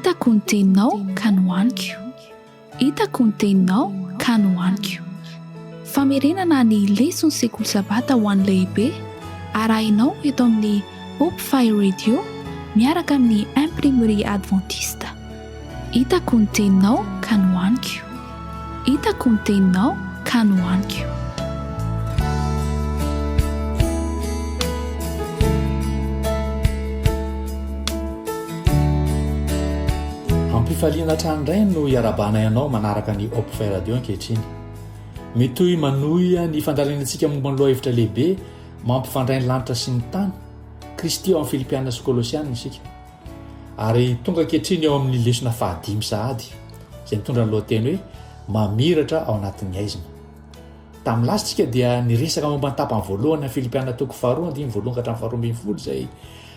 Hitako ny teninao ka nohaniko. Hitako ny teninao ka nohaniko. Famerenana ny leson'ny sekoly sabata ho an'ny lehibe, arahinao eto amin'ny Hope Fire Radio miaraka amin'ny Imprimerie Adventiste. Hitako ny teninao ka nohaniko. Hitako ny teninao ka nohaniko. Ampifaliana hatrany indray no iarahabanay anao manaraka ny Hope Fire Radio ankehitriny. Mitohy manohy ny fandalinantsika momba ny lohahevitra lehibe mampifandray ny lanitra sy ny tany, Kristy ao amin'ny Filipiana sy Kolosiana isika. Ary tonga ankehitriny eo amin'ny lesona fahadimy sahady, izay mitondra ny lohateny hoe Mamiratra ao anatin'ny haizina. Tamin'ny lasa isika dia niresaka momba ny tapany voalohany amin'ny Filipiana toko faharoa andininy voalohany ka hatramin'ny faharoa ambin'ny folo izay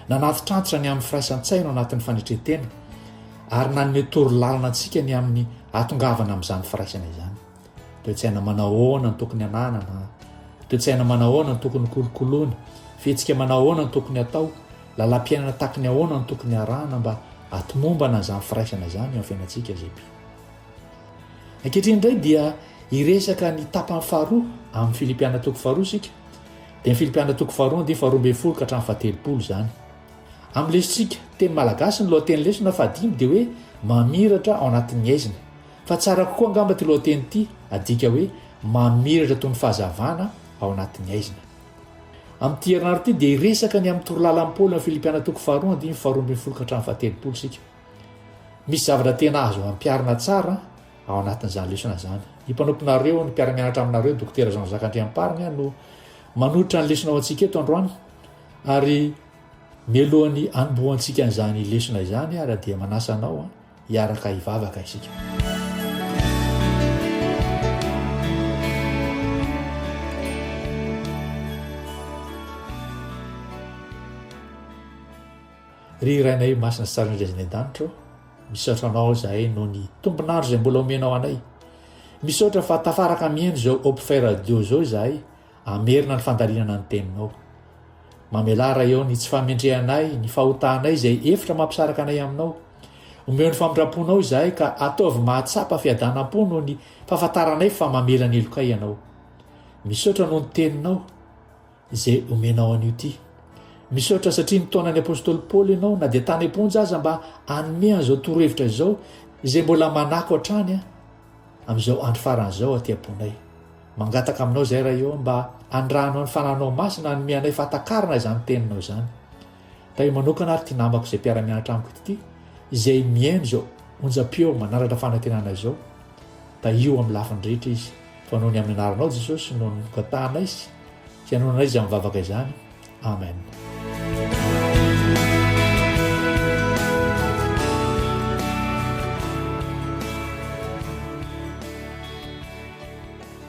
nanatitrantitra ny amin'ny firaisan-tsaina ao anatin'ny fanetren-tena ary nanome toro lalana antsika ny amin'ny hahatongavana amin'izany firaisana izany. Toe-tsaina manao ahoana no tokony hananana? Toe-tsaina manao ahoana no tokony kolokoloina? Fihetsika manao ahoana no tokony hatao? Lalam-piainana tahaka ny ahoana no tokony harahana mba hahatomombana an'izany firaisana izany eo amin'ny fiainantsika izay mpino? Ankehitriny indray dia hiresaka ny tapany faharoa amin'ny Filipiana toko faharoa isika, dia ny Filipiana toko faharoa andininy faharoa ambin'ny folo ka hatramin'ny fahatelopolo izany. Amin'ny lesontsika, teny malagasy ny lohateny lesona fahadimy dia hoe mamiratra ao anatin'ny haizina. Fa tsara kokoa angamba ity lohateny ity adika hoe mamiratra toy ny fahazavana ao anatin'ny haizina. Amin'ity herinandro ity dia hiresaka ny amin'ny torolalan'i Paoly amin'ny Filipiana toko faharoa andininy faharoa ambin'ny folo ka hatramin'ny fahatelopolo isika. Misy zavatra tena azo ampiharina tsara ao anatin'izany lesona izany. Ny mpanomponareo, ny mpiara-mianatra aminareo, Dokotera Jean Jacques Andriamparany no manolotra ny lesona ho antsika eto androany ary mialohan'ny hanombohantsika an'izany lesona izany ary dia manasa anao hiaraka hivavaka isika. Ry Rainay masina sy tsara indrindra izay any an-danitra ô, misaotra Anao izahay noho ny tombon'andro izay mbola omenao anay. Misaotra fa tafaraka mihaino izao Hopfay Radio izao izahay hamerina ny fandalinana ny Teninao. Mamelà Ray ô ny tsy fahamendrehanay, ny fahotanay izay efitra mampisaraka anay Aminao. Omeo ny famindram-ponao izahay ka ataovy mahatsapa fiadanam-po noho ny fahafantaranay fa mamela ny helokay Ianao. Misaotra noho ny Teninao izay omenao anio ity. Misaotra satria nitaona ny apostoly Paoly ianao na dia tany am-ponja aza mba hanome an'izao torohevitra izao izay mbola manako hatrany amin'izao andro farany izao aty am-ponay. Mangataka aminao izay Ray ô mba handrahanao ny Fanahinao Masina hanome anay fahatakarana izany teninao izany. Tahio manokana ary ity namako izay mpiara-mianatra amiko ity izay mihaino izao onjam-peo manandratra fanantenana izao. Tahio amin'ny lafiny rehetra izy fa noho ny amin'ny anaranao Jesosy no nogatahanay sy hanoananay izany vavaka izany. Amen.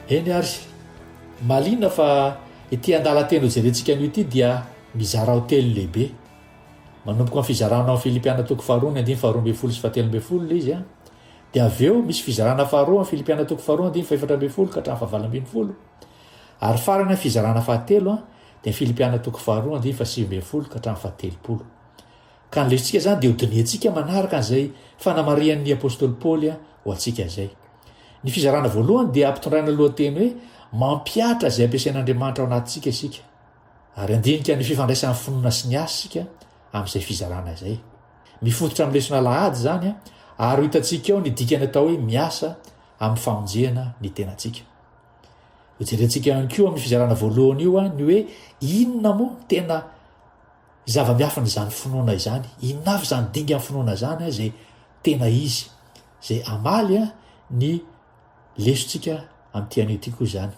Eny ary, mahaliana fa ity andalan-teny hojerentsika anio ity dia mizara ho telo lehibe. Manomboka amin'ny fizarana ao Filipiana toko faharoa ny andininy faharoa ambin'ny folo sy fahatelo ambin'ny folo ilay izy. Dia avy eo misy fizarana faharoa amin'ny Filipiana toko faharoa andininy fahefatra ambin'ny folo ka hatramin'ny fahavalo ambin'ny folo. Ary farany amin'ny fizarana fahatelo dia ny Filipiana toko faharoa andininy fahasivy ambin'ny folo ka hatramin'ny fahatelopolo. Ka ny lesontsika izany dia hodinihantsika manaraka an'izay fanamarihan'ny apostoly Paoly ho antsika izay. Ny fizarana voalohany dia ampitondraina lohateny hoe Mampihatra izay ampiasain'Andriamanitra ao anatintsika isika. Ary handinika ny fifandraisan'ny finoana sy ny asa isika amin'izay fizarana izay. Mifototra amin'ny lesona alahady izany ary ho hitantsika ao ny dikany atao hoe miasa amin'ny famonjena ny tenantsika. Hojerentsika ihany koa amin'ny fizarana voalohany io ny hoe inona moa tena zava-miafina izany finoana izany, inona avy izany dingan'ny finoana izany izay tena izy, izay hamaly ny lesontsika amin'ity anio ity koa izany.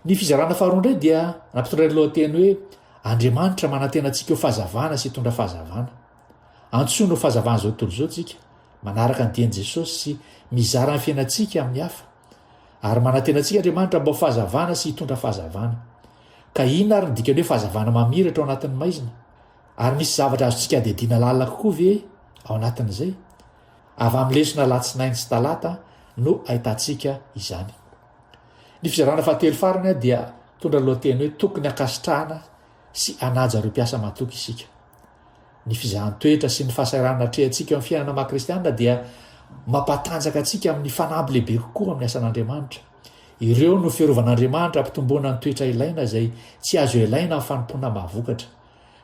Ny fizarana faharoa indray dia nampitondra ny lohateny hoe Andriamanitra manantena antsika ho fahazavana sy hitondra fahazavana. Antsoina ho fahazavan'izao tontolo izao tsika, manaraka ny dian'i Jesosy sy mizara ny fiainantsika amin'ny hafa. Ary manantena antsika Andriamanitra mba ho fahazavana sy hitondra fahazavana. Ka inona ary ny dikan'ny hoe fahazavana mamiratra ao anatin'ny maizina? Ary misy zavatra azontsika hadihadiana lalina kokoa ve ao anatin'izay? Avy amin'ny lesona alatsinainy sy talata no ahitantsika izany. Ny fizarana fahatelo farany dia mitondra ny lohateny hoe Tokony hankasitrahana sy hanaja ireo mpiasa matoky isika. Ny fizahan-toetra sy ny fahasahiranana atrehantsika eo amin'ny fiainana maha kristianina dia mampatanjaka antsika amin'ny fanamby lehibe kokoa amin'ny asan'Andriamanitra. Ireo no fiarovan'Andriamanitra hampitomboana ny toetra ilaina izay tsy azo ialaina amin'ny fanompoana mahavokatra.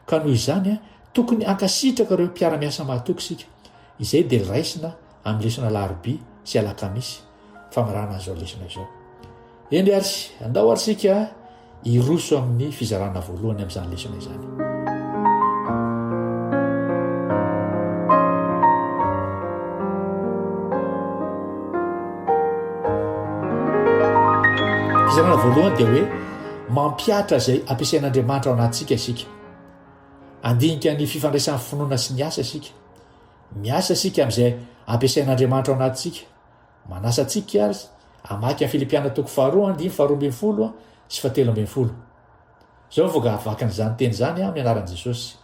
Ka noho izany, tokony hankasitraka ireo mpiara-miasa mahatoky isika. Izay dia raisina amin'ny lesona alarobia sy alakamisy, famarana an'izao lesona izao. Eny ary, andao ary isika hiroso amin'ny fizarana voalohany amin'izany lesona izany. Fizarana voalohany dia hoe mampihatra izay ampiasain'Andriamanitra ao anatintsika isika. Handinika ny fifandraisan'ny finoana sy ny asa isika. Miasa isika amin'izay ampiasain'Andriamanitra ao anatintsika. Manasa antsika ary hamaky ny Filipiana toko faharoa andininy faharoa ambinifolo sy fahatelo ambinifolo. Izao no voavakin'izany teny izany amin'ny anaran'i Jesosy.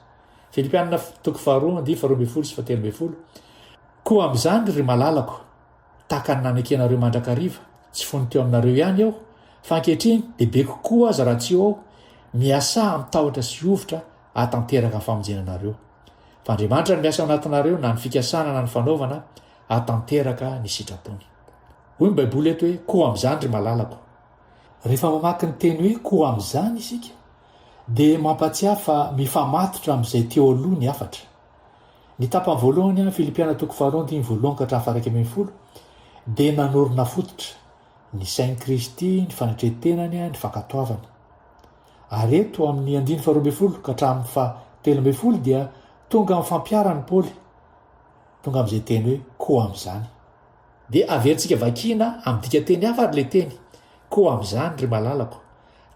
Filipiana toko faharoa andininy faharoa ambinifolo sy fahatelo ambinifolo. Koa amin'izany, ry malalako, tahaka ny nanekenareo mandrakariva, tsy fony teo aminareo ihany aho, fa ankehitriny dia be kokoa aza raha tsy eo aho, miasà amin'ny tahotra sy hovitra hahatanteraka ny famonjena anareo. Fa Andriamanitra no miasa ao anatinareo na ny fikasana na ny fanaovana hahatanteraka ny sitrapony. Hoy ny Baiboly eto hoe, Koa amin'izany, ry malalako. Rehefa mamaky ny teny hoe koa amin'izany isika, dia mampahatsiahy fa mifamatotra amin'izay teo aloha ny hafatra. Ny tapany voalohany, Filipiana toko faharoa andininy voalohany ka hatramin'ny faha-iraika ambinifolo, dia nanorina fototra, ny sain'i Kristy, ny fanetren-tenany, ny fankatoavany. Ary eto amin'ny andininy faharoa ambinifolo ka hatramin'ny fahatelo ambinifolo dia tonga amin'ny fampiharana i Paoly, tonga amin'izay teny hoe koa amin'izany. Dia averintsika vakiana amin'ny dikanteny hafa ary ilay teny, koa amin'izany, ry malalako,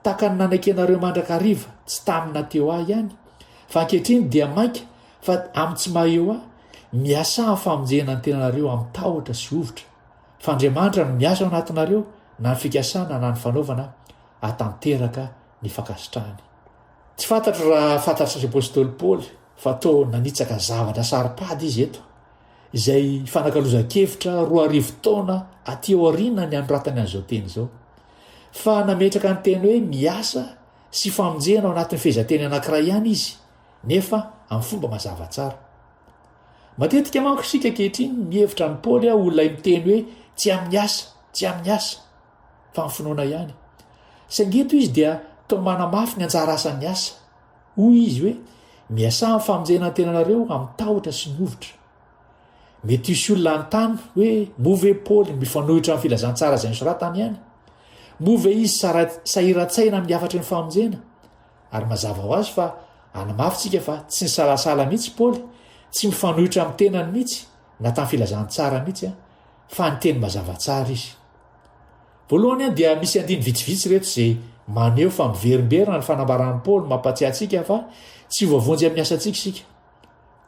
tahaka ny nanekenareo mandrakariva, tsy tamin'ny na teo ahy ihany, fa ankehitriny dia mainka fa amin'ny tsy maha eo ahy, miasà amin'ny famonjena ny tenanareo amin'ny tahotra sy hovitra, fa Andriamanitra no miasa ao anatinareo na ny fikasana na ny fanaovana hahatanteraka ny fankasitrahany. Tsy fantatro raha fantatr'i Apostoly Paoly fa toa nanitsaka zavatra saro-pady izy eto, izay ifanakalozan-kevitra 2000 taona aty aoriana ny anoratany an'izao teny izao. Fa nametraka ny teny hoe miasa sy famonjena ao anatin'ny fehezanteny anankiray ihany izy, nefa amin'ny fomba mazava tsara. Matetika manko isika ankehitriny mihevitra an'i Paoly ho ilay miteny hoe tsy amin'ny asa, tsy amin'ny asa, fa amin'ny finoana ihany. Saingy eto izy dia toa manamafy ny anjara asan'ny asa. Hoy izy hoe, Miasà amin'ny famonjena ny tenanareo amin'ny tahotra sy ny hovitra. Mety hisy olona hanontany hoe, Moa ve Paoly mifanohitra amin'ny filazantsara izay nosoratany ihany? Moa ve izy sahiran-tsaina amin'ny hafatry ny famonjena? Ary mazava ho azy fa hanamafy isika fa tsy nisalasala mihitsy Paoly, tsy mifanohitra amin'ny tenany mihitsy, na tamin'ny filazantsara mihitsy, fa niteny mazava tsara izy. Voalohany dia misy andiny vitsivitsy ireto izay maneho fa miverimberina ny fanambaran'i Paoly mampatsiahy antsika fa tsy voavonjy amin'ny asantsika isika.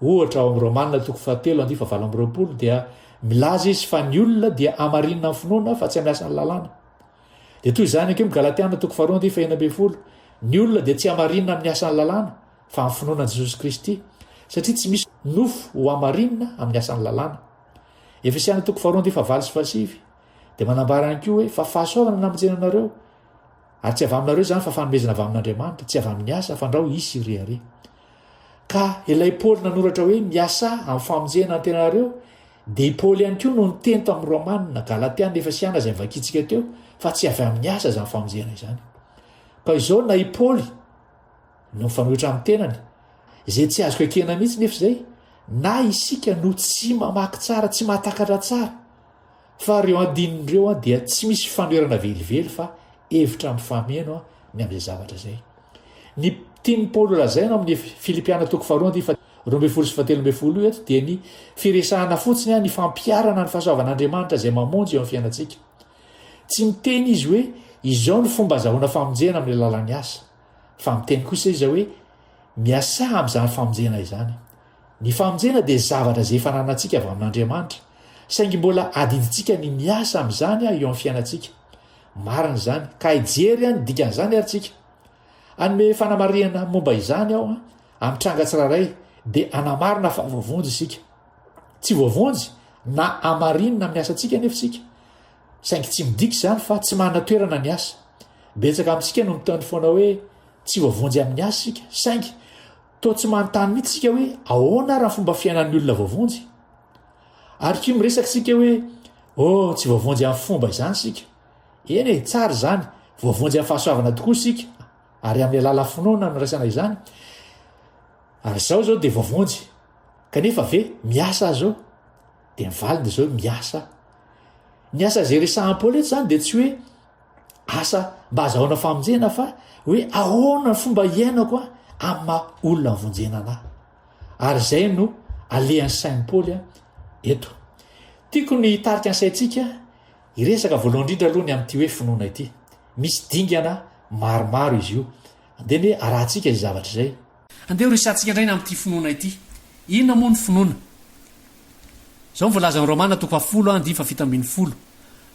Ohatra, ao amin'ny Romana toko fahatelo andihy fahavalo amby roapolo dia milaza izy fa ny olona dia hamarinina amin'ny finoana fa tsy amin'ny asan'ny lalàna. Dia toy izany koa amin'ny Galatiana toko faharoa andihy fahenina ambin'ny folo, ny olona dia tsy hamarinina amin'ny asan'ny lalàna fa amin'ny finoana an'i Jesosy Kristy, satria tsy misy nofo ho hamarinina amin'ny asan'ny lalàna. Efesiana toko faharoa andihy fahavalo sy fahasivy Dia manambara ihany koa hoe fa fahasoavana namonjena anareo, ary tsy avy aminareo izany fa fanomezana avy amin'Andriamanitra, tsy avy amin'ny asa fandrao hisy hirehareha. Ka ilay Paoly nanoratra hoe miasà amin'ny famonjena ny tenanareo, dia i Paoly ihany koa no niteny tamin'ny Romana, Galatiana, Efesiana izay novakintsika teo fa tsy avy amin'ny asa izany famonjena izany. Ka izao na i Paoly no mifanohitra amin'ny tenany, izay tsy azoko ekena mihitsy nefa izay, na isika no tsy mamaky tsara, tsy mahatakatra tsara, Fa ireo andininy ireo dia tsy misy fanoherana velively fa hevitra mifameno ny amin'izay zavatra izay. Ny tian'i Paoly holazaina ao amin'ny Filipiana toko faharoa andiany faha 12 sy fahatelo ambinifolo io eto dia ny firesahana fotsiny ny fampiharana ny fahasoavan'Andriamanitra izay mamonjy eo amin'ny fiainantsika. Tsy miteny izy hoe izao ny fomba azahoana famonjena amin'ny alalan'ny asa, fa miteny kosa izy hoe miasà amin'izany famonjena izany. Ny famonjena dia zavatra izay efa ananantsika avy amin'Andriamanitra, saingy mbola adidintsika ny miasa amin'izany eo amin'ny fiainantsika. Marina izany, ka hijery ny dikan'izany ary tsika. Hanome fanamarihana momba izany aho amin'ny tranga tsirairay, dia hanamarina fa voavonjy isika. Tsy voavonjy na hamarinina amin'ny asantsika anefa isika, saingy tsy midika izany fa tsy manana toerana ny asa. Betsaka amintsika no miteny foana hoe tsy voavonjy amin'ny asa isika, saingy. Toa tsy manontany mihitsy isika hoe ahoana ary ny fomba fiainan'ny olona voavonjy? Ary koa miresaka isika hoe oh, tsy voavonjy amin'ny fomba izany isika. Eny e, tsara izany, voavonjy amin'ny fahasoavana tokoa isika, ary amin'ny alalan'ny finoana no raisana izany. Ary izaho izao dia voavonjy. Kanefa ve miasa aho izao? Dia ny valiny dia izao hoe miasa aho. Ny asa izay resahan'i Paoly eto izany dia tsy hoe asa mba azahoana famonjena fa hoe ahoana ny fomba iainako a amin'ny maha olona vonjena anahy. Ary izay no alehan'ny sain'i Paoly eto. Tiako ny hitarika ny saintsika hiresaka voalohany indrindra aloha ny amin'ity hoe finoana ity. Misy dingana maromaro izy io. Andeha anie arahantsika izay zavatra izay. Andeha ho resahantsika indray ny amin'ity finoana ity. Inona moa ny finoana? Izao no voalazan'ny Romana toko fahafolo andininy fahafito ambin'ny folo.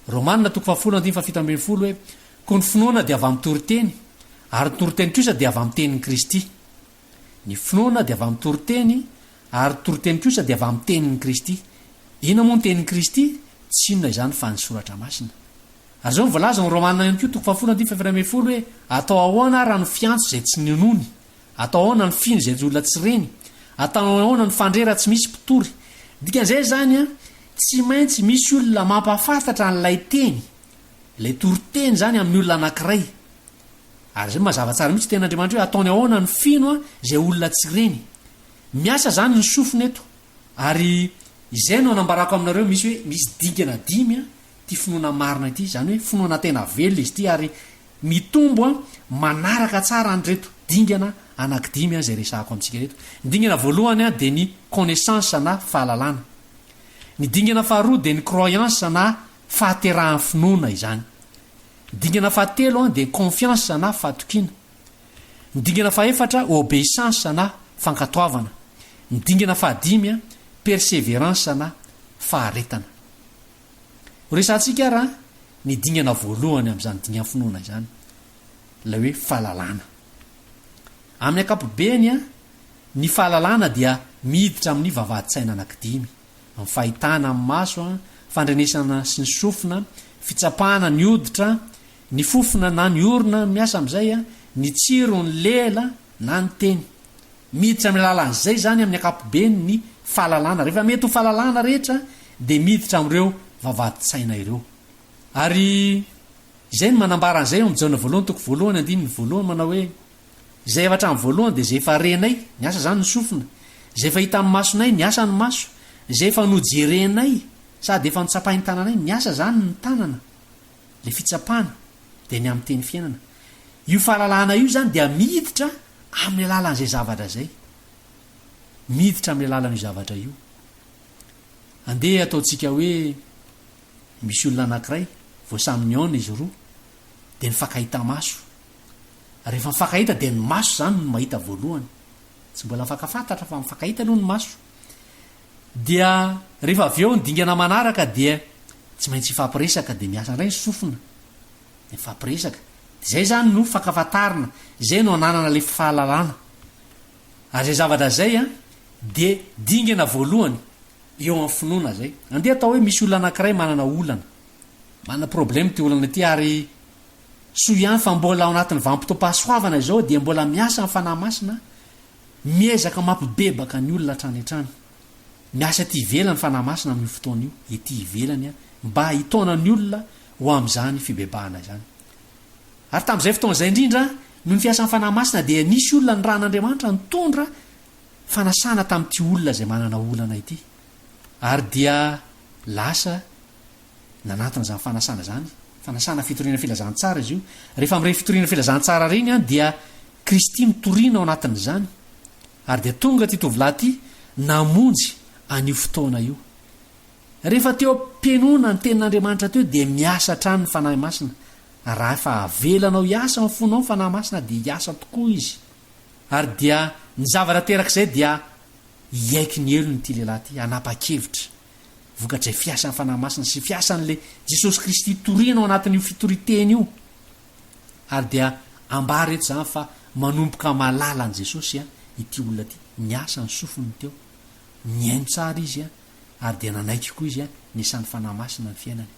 Romana toko fahafolo andininy fahafito ambin'ny folo hoe, Koa ny finoana dia avy amin'ny toriteny, ary ny toriteny kosa dia avy amin'ny tenin'i Kristy. Ny finoana dia avy amin'ny toriteny, ary ny toriteny kosa dia avy amin'ny tenin'i Kristy. Inona moa ny tenin'i Kristy? Tsy inona izany fa ny Soratra Masina. Ary izao no voalaza ao amin'ny Romana ihany koa toko fahafolo andininy fahefatra ambin'ny folo hoe, Atao ahoana ary raha ny fiantso izay tsy ninoany? Atao ahoana ny fino izay olona tsy reny? Atao ahoana ny fandre raha tsy misy mpitory? Dikan'izay izany an, tsy maintsy misy olona mampahafantatra an'ilay teny, ilay toriteny izany amin'ny olona anankiray. Ary izay mazava tsara mihitsy tenin'Andriamanitra hoe ataony ahoana ny fino an izay olona tsy reny. Miasa izany ny sofina eto. Ary izay no anambarako aminareo misy hoe misy dingana dimy an ity finoana marina ity, izany hoe finoana tena velona izy ity ary mitombo manaraka tsara an'ireto dingana anankidimy izay resahako amintsika ireto. Ny dingana voalohany dia ny connaissance na fahalalana. Ny dingana faharoa dia ny croyance na fahaterahan'ny finoana izany. Ny dingana fahatelo dia ny confiance na fahatokiana. Ny dingana fahefatra obéissance na fankatoavana. Ny dingana fahadimy persévérance na faharetana. Ho resahantsika ara ny dingana voalohany amin'izany dingan'ny finoana izany, ilay hoe fahalalana. Amin'ny ankapobeny, ny fahalalana dia miditra amin'ny vavahadin-tsaina anankidimy, amin'ny fahitana amin'ny maso, fandrenesana sy ny sofina, fitsapana ny hoditra, ny fofona na ny orona miasa amin'izay, ny tsiro, ny lela na ny teny. Miditra amin'ny alalan'izay izany amin'ny ankapobeny ny fahalalana. Rehefa mety ho fahalalana rehetra dia miditra amin'ireo vavahadin-tsaina ireo. Ary izay no manambara an'izay ao amin'ny Jaona voalohany toko voalohany andininy voalohany manao hoe, Izay efa hatramin'ny voalohany dia izay efa renay, niasa izany ny sofina, izay efa hitan'ny masonay, niasa ny maso, izay efa nojerenay sady efa notsapain'ny tananay, niasa izany ny tanana. Ilay fitsapana dia ny amin'ny teny fiainana. Io fahalalana io izany dia miditra amin'ny alalan'izay zavatra izay. Miditra amin'ny alalan'io zavatra io. Andeha ataontsika hoe misy olona anankiray, vao samy nihaona izy roa, dia nifankahita maso. Rehefa mifankahita dia ny maso izany no mahita voalohany. Tsy mbola mifankafantatra fa mifankahita aloha ny maso. Dia rehefa avy eo ny dingana manaraka dia tsy maintsy hifampiresaka dia miasa indray ny sofina. Dia mifampiresaka. Dia izay izany no fankafantarina, izay no ananana ilay fahalalana. Ary izay zavatra izay an, dia dingana voalohany eo amin'ny finoana izay. Andeha atao hoe misy olona anankiray manana olana. Manana problème ity olana ity ary soa ihany fa mbola ao anatin'ny vanim-potoam-pahasoavana izao dia mbola miasa ny Fanahy Masina Miezaka mampibebaka ny olona hatrany hatrany. Miasa ety ivelany Fanahy Masina amin'io fotoana io, ety ivelany, mba hitaona ny olona ho amin'izany fibebahana izany. Ary tamin'izay fotoana izay indrindra, noho ny fiasan'ny Fanahy Masina, dia nisy olona nirahan'Andriamanitra nitondra fanasana tamin'ity olona izay manana olana ity. Ary dia lasa nanantona izany fanasana izany, fanasana fitoriana filazantsara izy io. Rehefa amin'ireny fitoriana filazantsara ireny dia Kristy no toriana ao anatin'izany. Ary dia tonga ity tovolahy ity namonjy an'io fotoana io. Rehefa teo am-pihainoana ny tenin'Andriamanitra teo dia miasa hatrany ny Fanahy Masina. Ary raha efa avelanao hiasa amin'ny fonao ny Fanahy Masina dia hiasa tokoa Izy. Ary dia ny zavatra aterak'izay dia hiaiky ny helony ity lehilahy ity, hanapa-kevitra. Vokatr'izay fiasan'ny Fanahy Masina sy fiasan'ilay Jesosy Kristy toriana ao anatin'io fitorian-teny io. Ary dia ambara eto izany fa manomboka mahalala an'i Jesosy ity olona ity. Niasa ny sofiny teo. Nihaino tsara izy ary dia nanaiky koa izy niasan'ny Fanahy Masina ny fiainany.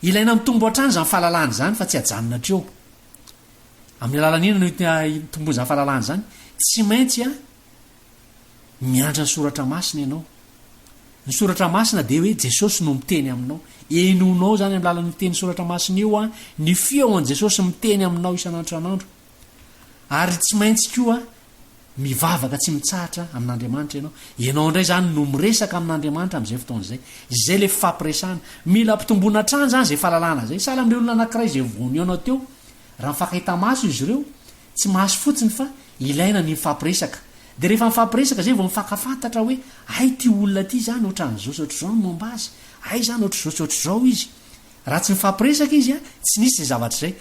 Ilaina mitombo hatrany izany fahalalana izany fa tsy ajanona hatreo. Amin'ny alalan'inona no hitomboan'izany fahalalana izany? Tsy maintsy. Mianatra ny soratra masina ianao. Ny soratra masina dia hoe Jesosy no miteny aminao. Henoinao izany amin'ny alalan'io teny soratra masina io ny feo an'i Jesosy miteny aminao isan'andro isan'andro. Ary tsy maintsy koa mivavaka tsy mitsahatra amin'Andriamanitra ianao. Ianao indray izany no miresaka amin'Andriamanitra amin'izay fotoana izay. Izay ilay fifampiresahana. Mila ampitomboina hatrany izany izay fahalalana izay. Sahala amin'ilay olona anankiray izay vao nihaona teo, raha mifankahita maso izy ireo, tsy maso fotsiny fa ilaina ny mifampiresaka. Dia rehefa mifampiresaka izay vao mifankafantatra hoe hay ity olona ity izany ohatran'izao sy ohatr'izao ny momba azy, hay izany ohatr'izao sy ohatr'izao izy. Raha tsy mifampiresaka izy tsy nisy izay zavatra izay.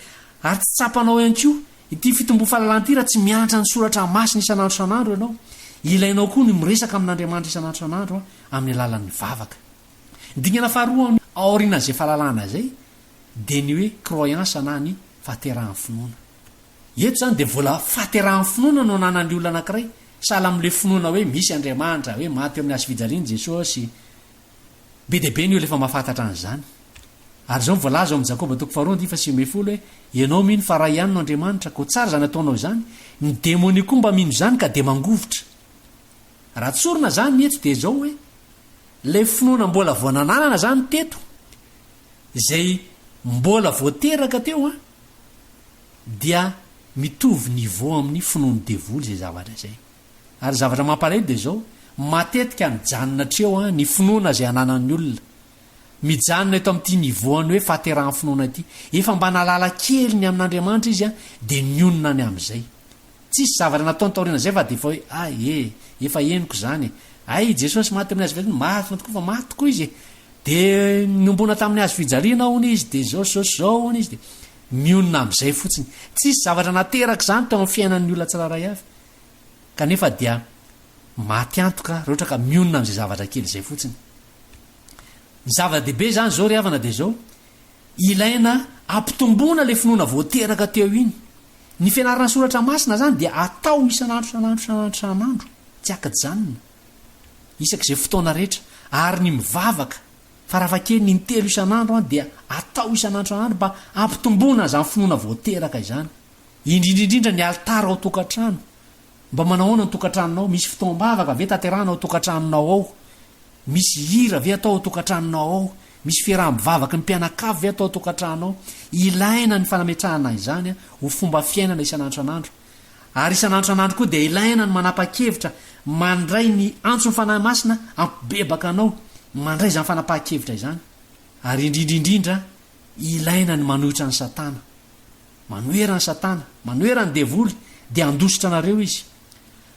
Ary tsy tsapanao ihany koa ity fitomboam-fahalalana ity raha tsy mianatra ny soratra masina isan'andro isan'andro ianao. Ilainao koa ny miresaka amin'Andriamanitra isan'andro isan'andro amin'ny alalan'ny vavaka. Ny dingana faharoa aorianan'izay fahalalana izay dia ny hoe croyance na ny fahaterahan'ny finoana. Eto izany dia mbola fahaterahan'ny finoana no ananan'ny olona anankiray, sahala amin'ilay finoana hoe misy Andriamanitra, hoe maty eo amin'ny hazofijaliana Jesosy. Be dia be ny olona efa mahafantatra an'izany. Ary izao no voalaza ao amin'ny Jakoba toko faharoa andininy faha-19 hoe, Ianao mino fa Ray ihany no Andriamanitra, koa tsara izany ataonao izany, ny demonia koa mba mino izany ka dia mangovitra. Raha tsorina izany ny eto dia izao hoe, ilay finoana mbola vao nananana izany teto, izay mbola vao teraka teo an, dia mitovy niveau amin'ny finoan'ny devoly izay zavatra izay. Ary ny zavatra mampalahelo dia izao, matetika mijanona hatreo an, ny finoana izay ananan'ny olona. Mijanona eto amin'ity niveau an'ny hoe fahaterahan'ny finoana ity. Efa mba nahalala kely ny amin'Andriamanitra izy an, dia nionona any amin'izay. Tsisy zavatra nataony taorian'izay fa dia efa hoe, ah e, efa henoko izany e. Hay i Jesosy maty amin'ny hazo fijaliana, marina tokoa fa maty tokoa izy e. Dia niombona tamin'ny hazo fijaliana hono izy, dia izao sy izao sy izao hono izy, dia mionona amin'izay fotsiny. Tsisy zavatra nateraka izany teo amin'ny fiainan'ny olona tsirairay avy. Kanefa dia maty antoka raha ohatra ka mionona amin'izay zavatra kely izay fotsiny. Ny zava-dehibe izany izao ry havana dia izao, ilaina ampitomboana ilay finoana vao teraka teo iny. Ny fianarana soratra masina izany dia atao isan'andro isan'andro isan'andro isan'andro, tsy ankijanona. Isak'izay fotoana rehetra. Ary ny mivavaka, farafahakeliny intelo isan'andro an, dia atao isan'andro isan'andro mba hampitomboana an'izany finoana vao teraka izany. Indrindra indrindra ny alitara ao tokantrano. Mba manao ahoana ny tokantranonao? Misy fotoam-bavaka ve tanterahana ao tokantranonao ao? Misy hira ve atao ao tokantranonao ao? Misy fiaraha-mivavaky ny mpianakavy ve atao ao tokantrano ao? Ilaina ny fanametrahana izany ho fomba fiainana isan'andro isan'andro. Ary isan'andro isan'andro koa dia ilaina ny manapa-kevitra mandray ny antson'ny Fanahy Masina hampibebaka anao, mandray izany fanapahan-kevitra izany. Ary indrindra indrindra, ilaina ny manohitra an'i Satana. Manohera an'i Satana, manohera ny devoly, dia handositra anareo izy.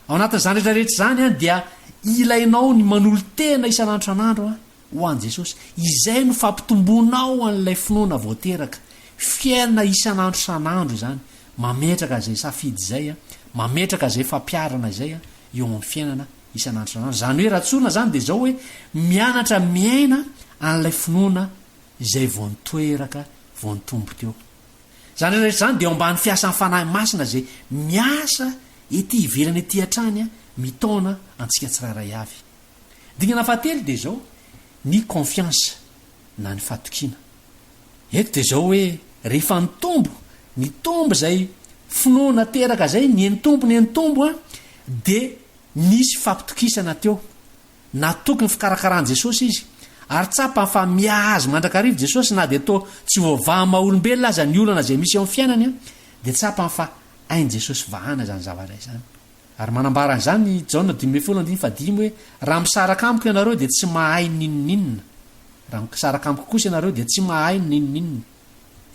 Ao anatin'izany rehetra rehetra izany dia ilainao ny manolo-tena isan'andro isan'andro ho an'i Jesosy. Izay no fampitomboanao an'ilay finoana vao teraka. Fiainana isan'andro isan'andro izany. Mametraka izay safidy izay, mametraka izay fampiharana izay eo amin'ny fiainana isan'andro isan'andro. Izany hoe raha tsorina izany dia izao hoe mianatra miaina an'ilay finoana izay vao nitoeraka, vao nitombo teo. Izany rehetra izany dia eo ambany fiasan'ny Fanahy Masina izay miasa ety ivelany ety hatrany mitaona antsika tsirairay avy. Dingana fahatelo dia izao, ny confiance na ny fatokiana. Eto dia izao hoe rehefa nitombo, nitombo izay finoana teraka izay, niha-nitombo, niha-nitombo an, dia nisy fampitokisana teo. Natoky ny fikarakaran'i Jesosy izy, ary tsapany fa miahy azy mandrakariva Jesosy na dia toa tsy voavaha maha olombelona aza ny olana izay misy eo amin'ny fiainany, dia tsapany fa hain'i Jesosy vahana izany zavatra izany. Ary manambara an'izany i Jaona 15 andininy fahadimy hoe, Raha misaraka amiko ianareo dia tsy mahay n'inon'inona. Raha misaraka amiko kosa ianareo dia tsy mahay n'inon'inona.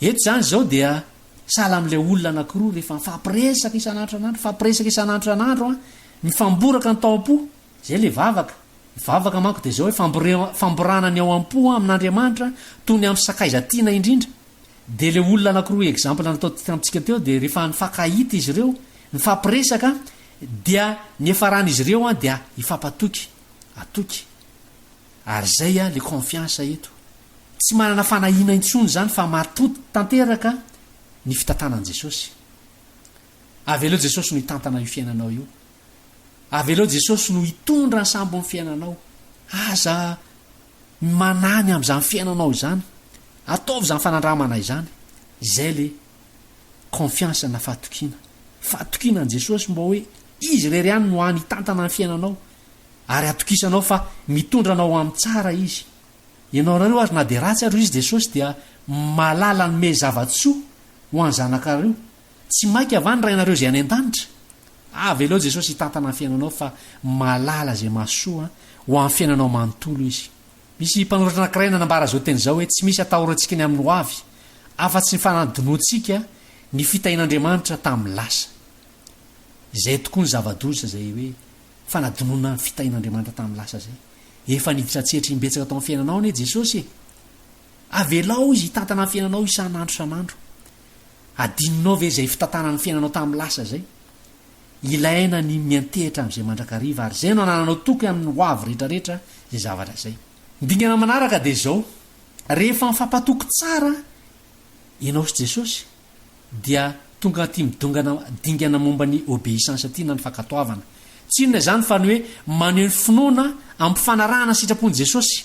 Eto izany izao dia sahala amin'ilay olona anankiroa rehefa mifampiresaka isan'andro isan'andro, mifampiresaka isan'andro isan'andro, mifamboraka ny tao am-po. Izay ilay vavaka. Ny vavaka manko dia izao hoe famborahana ny ao am-po amin'Andriamanitra toy ny amin'ny sakaiza tiana indrindra. Dia ilay olona anankiroa exemple natao tamintsika teo dia rehefa nifankahita izy ireo, nifampiresaka dia ny hiafaran'izy ireo dia hifampatoky, atoky. Ary izay ilay confiance eto. Tsy manana fanahiana intsony izany fa matoky tanteraka ny fitantanan'i Jesosy. Avelao Jesosy no hitantana io fiainanao io. Avelao Jesosy no hitondra ny sambon'ny fiainanao. Aza manahy ny amin'izany fiainanao izany. Ataovy izany fanandramana izany. Izay le confiance na fahatokiana. Fahatokiana an'i Jesosy mba hoe Izy irery ihany no hany hitantana ny fiainanao. Ary atokisanao fa mitondra anao ho amin'ny tsara Izy. Ianaonareo ary na dia ratsy ary Izy Jesosy dia mahalala hanome zava-tsoa ho an'ny zanakareo. Tsy maika va ny Rainareo izay any an-danitra? Avelao Jesosy hitantana ny fiainanao fa mahalala izay mahasoa ho an'ny fiainanao manontolo Izy. Misy mpanoratra anankiray nanambara izao teny izao hoe, Tsy misy atahorantsika ny amin'ny hoavy, afa-tsy ny fanadinoantsika ny fitahian'Andriamanitra tamin'ny lasa. Izay tokoa ny zava-doza izay hoe fanadinoana ny fitahian'Andriamanitra tamin'ny lasa izay. Efa niditra an-tsehatra imbetsaka tao amin'ny fiainanao anie Jesosy e! Avelao Izy hitantana ny fiainanao isan'andro isan'andro. Adinonao ve izay fitantanany ny fiainanao tamin'ny lasa izay? Ilaina ny miantehitra amin'izay mandrakariva ary izay no anananao toky amin'ny ho avy rehetrarehetra izay zavatra izay. Ny dingana manaraka dia izao, rehefa mifampatoky tsara ianao sy Jesosy dia tonga aty midongana dingana momba ny obéissance aty na ny fankatoavana. Tsy inona izany fa ny hoe maneho ny finoana ampifanarahana ny sitrapon'i Jesosy.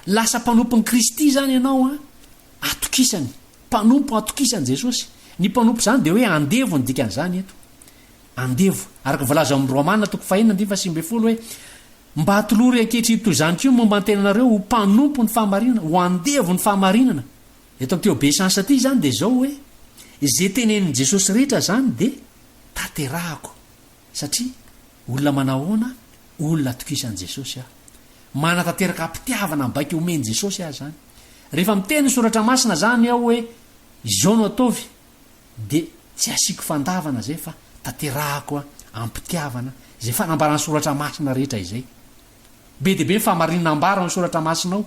Lasa mpanompon'i Kristy izany ianao an, atokisany. Mpanompo atokisan'i Jesosy. Ny mpanompo izany dia hoe andevo ny dikan'izany eto. Andevo. Araka ny voalaza ao amin'ny Romana toko fahenina andininy fahasivy ambinifolo hoe, Mba atolory ankehitriny toy izany koa ny momba ny tenanareo ho mpanompo ny fahamarinana, ho andevo ny fahamarinana. Eto amin'ity obéissance ity izany dia izao hoe, izay tenenin'i Jesosy rehetra izany dia tanterahako. Satria olona manahoana? Olona atokisan'i Jesosy aho. Manatanteraka am-pitiavana ny baiko omen'i Jesosy aho izany. Rehefa miteny ny Soratra Masina izany aho hoe izao no ataovy dia tsy asiako fandavana izay fa tanterahako am-pitiavana izay fanambaran'ny Soratra Masina rehetra izay. Be dia be ny fahamarinana ambara ao amin'ny Soratra Masina ao.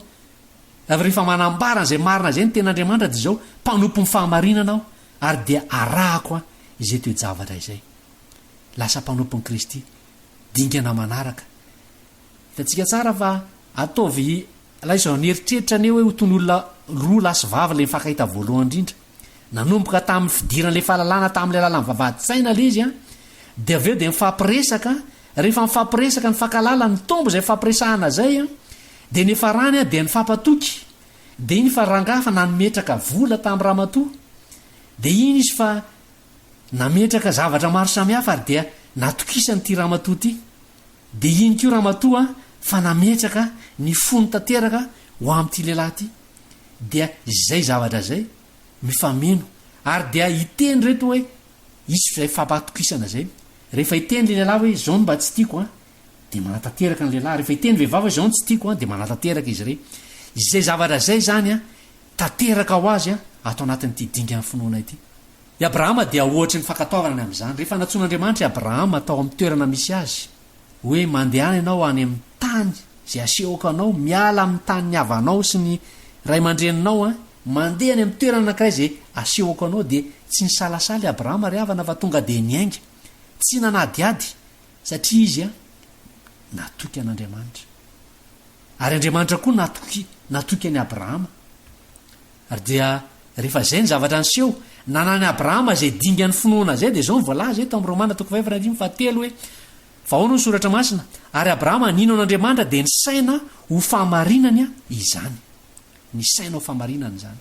Ary rehefa manambara an'izay marina izay ny Tenin'Andriamanitra dia izao, mpanompon'ny fahamarinana aho ary dia arahako izay toe-javatra izay. Lasa mpanompon'i Kristy. Dingana manaraka. Hitantsika tsara fa ataovy ilay izao nieritreritra anie hoe ho toy ny olona roa lahy sy vavy ilay nifankahita voalohany indrindra. Nanomboka tamin'ny fidiran'ilay fahalalana tamin'ilay alalan'ny vavahadin-tsaina ilay izy an, dia avy eo dia nifampiresaka, rehefa nifampiresaka nifankahalala, nitombo izay fifampiresahana izay an, dia niafarany an dia nifampatoky, dia iny fa rangahy fa nametraka vola tamin'ny ramatoa, dia iny izy fa nametraka zavatra maro samihafa ary dia natokisany ity ramatoa ity. Dia iny koa ramatoa fa nametraka ny fony tanteraka ho amin'ity lehilahy ity. Dia izay zavatra izay mifameno. Ary dia hiteny ireto hoe hisy izay fampatokisana izay. Rehefa hiteny ilay lehilahy hoe izao no mba tsy tiako an, dia manatanteraka ny lehilahy. Rehefa hiteny vehivavy hoe izao no tsy tiako an, dia manatanteraka izy irey. Izay zavatra izay izany an, tanteraka ho azy an, ato anatin'ity dingan'ny finoana ity. I Abrahama dia ohatry ny fankatoavana ny amin'izany. Rehefa nantsoin'Andriamanitra i Abrahama tao amin'ny toerana misy azy, hoe mandehana ianao any amin'ny tany izay asehoko anao, miala amin'ny tanin'ny havanao sy ny ray aman-dreninao an, mandeha any amin'ny toerana anankiray izay asehoko anao, dia tsy nisalasala i Abrahama ry havana fa tonga dia niainga. Tsy nanadihady, satria izy an, natoky an'Andriamanitra. Ary Andriamanitra koa natoky, natoky an'i Abrahama. Ary dia rehefa izay ny zavatra niseho, nanan'i Abrahama izay dingan'ny finoana izay, dia izao no voalaza eto amin'ny Romana toko fahefatra andininy fahatelo hoe, Fa ahoana hoy ny Soratra Masina? Ary Abrahama nino an'Andriamanitra dia nisaina ho fahamarinany izany. Nisaina ho fahamarinany izany.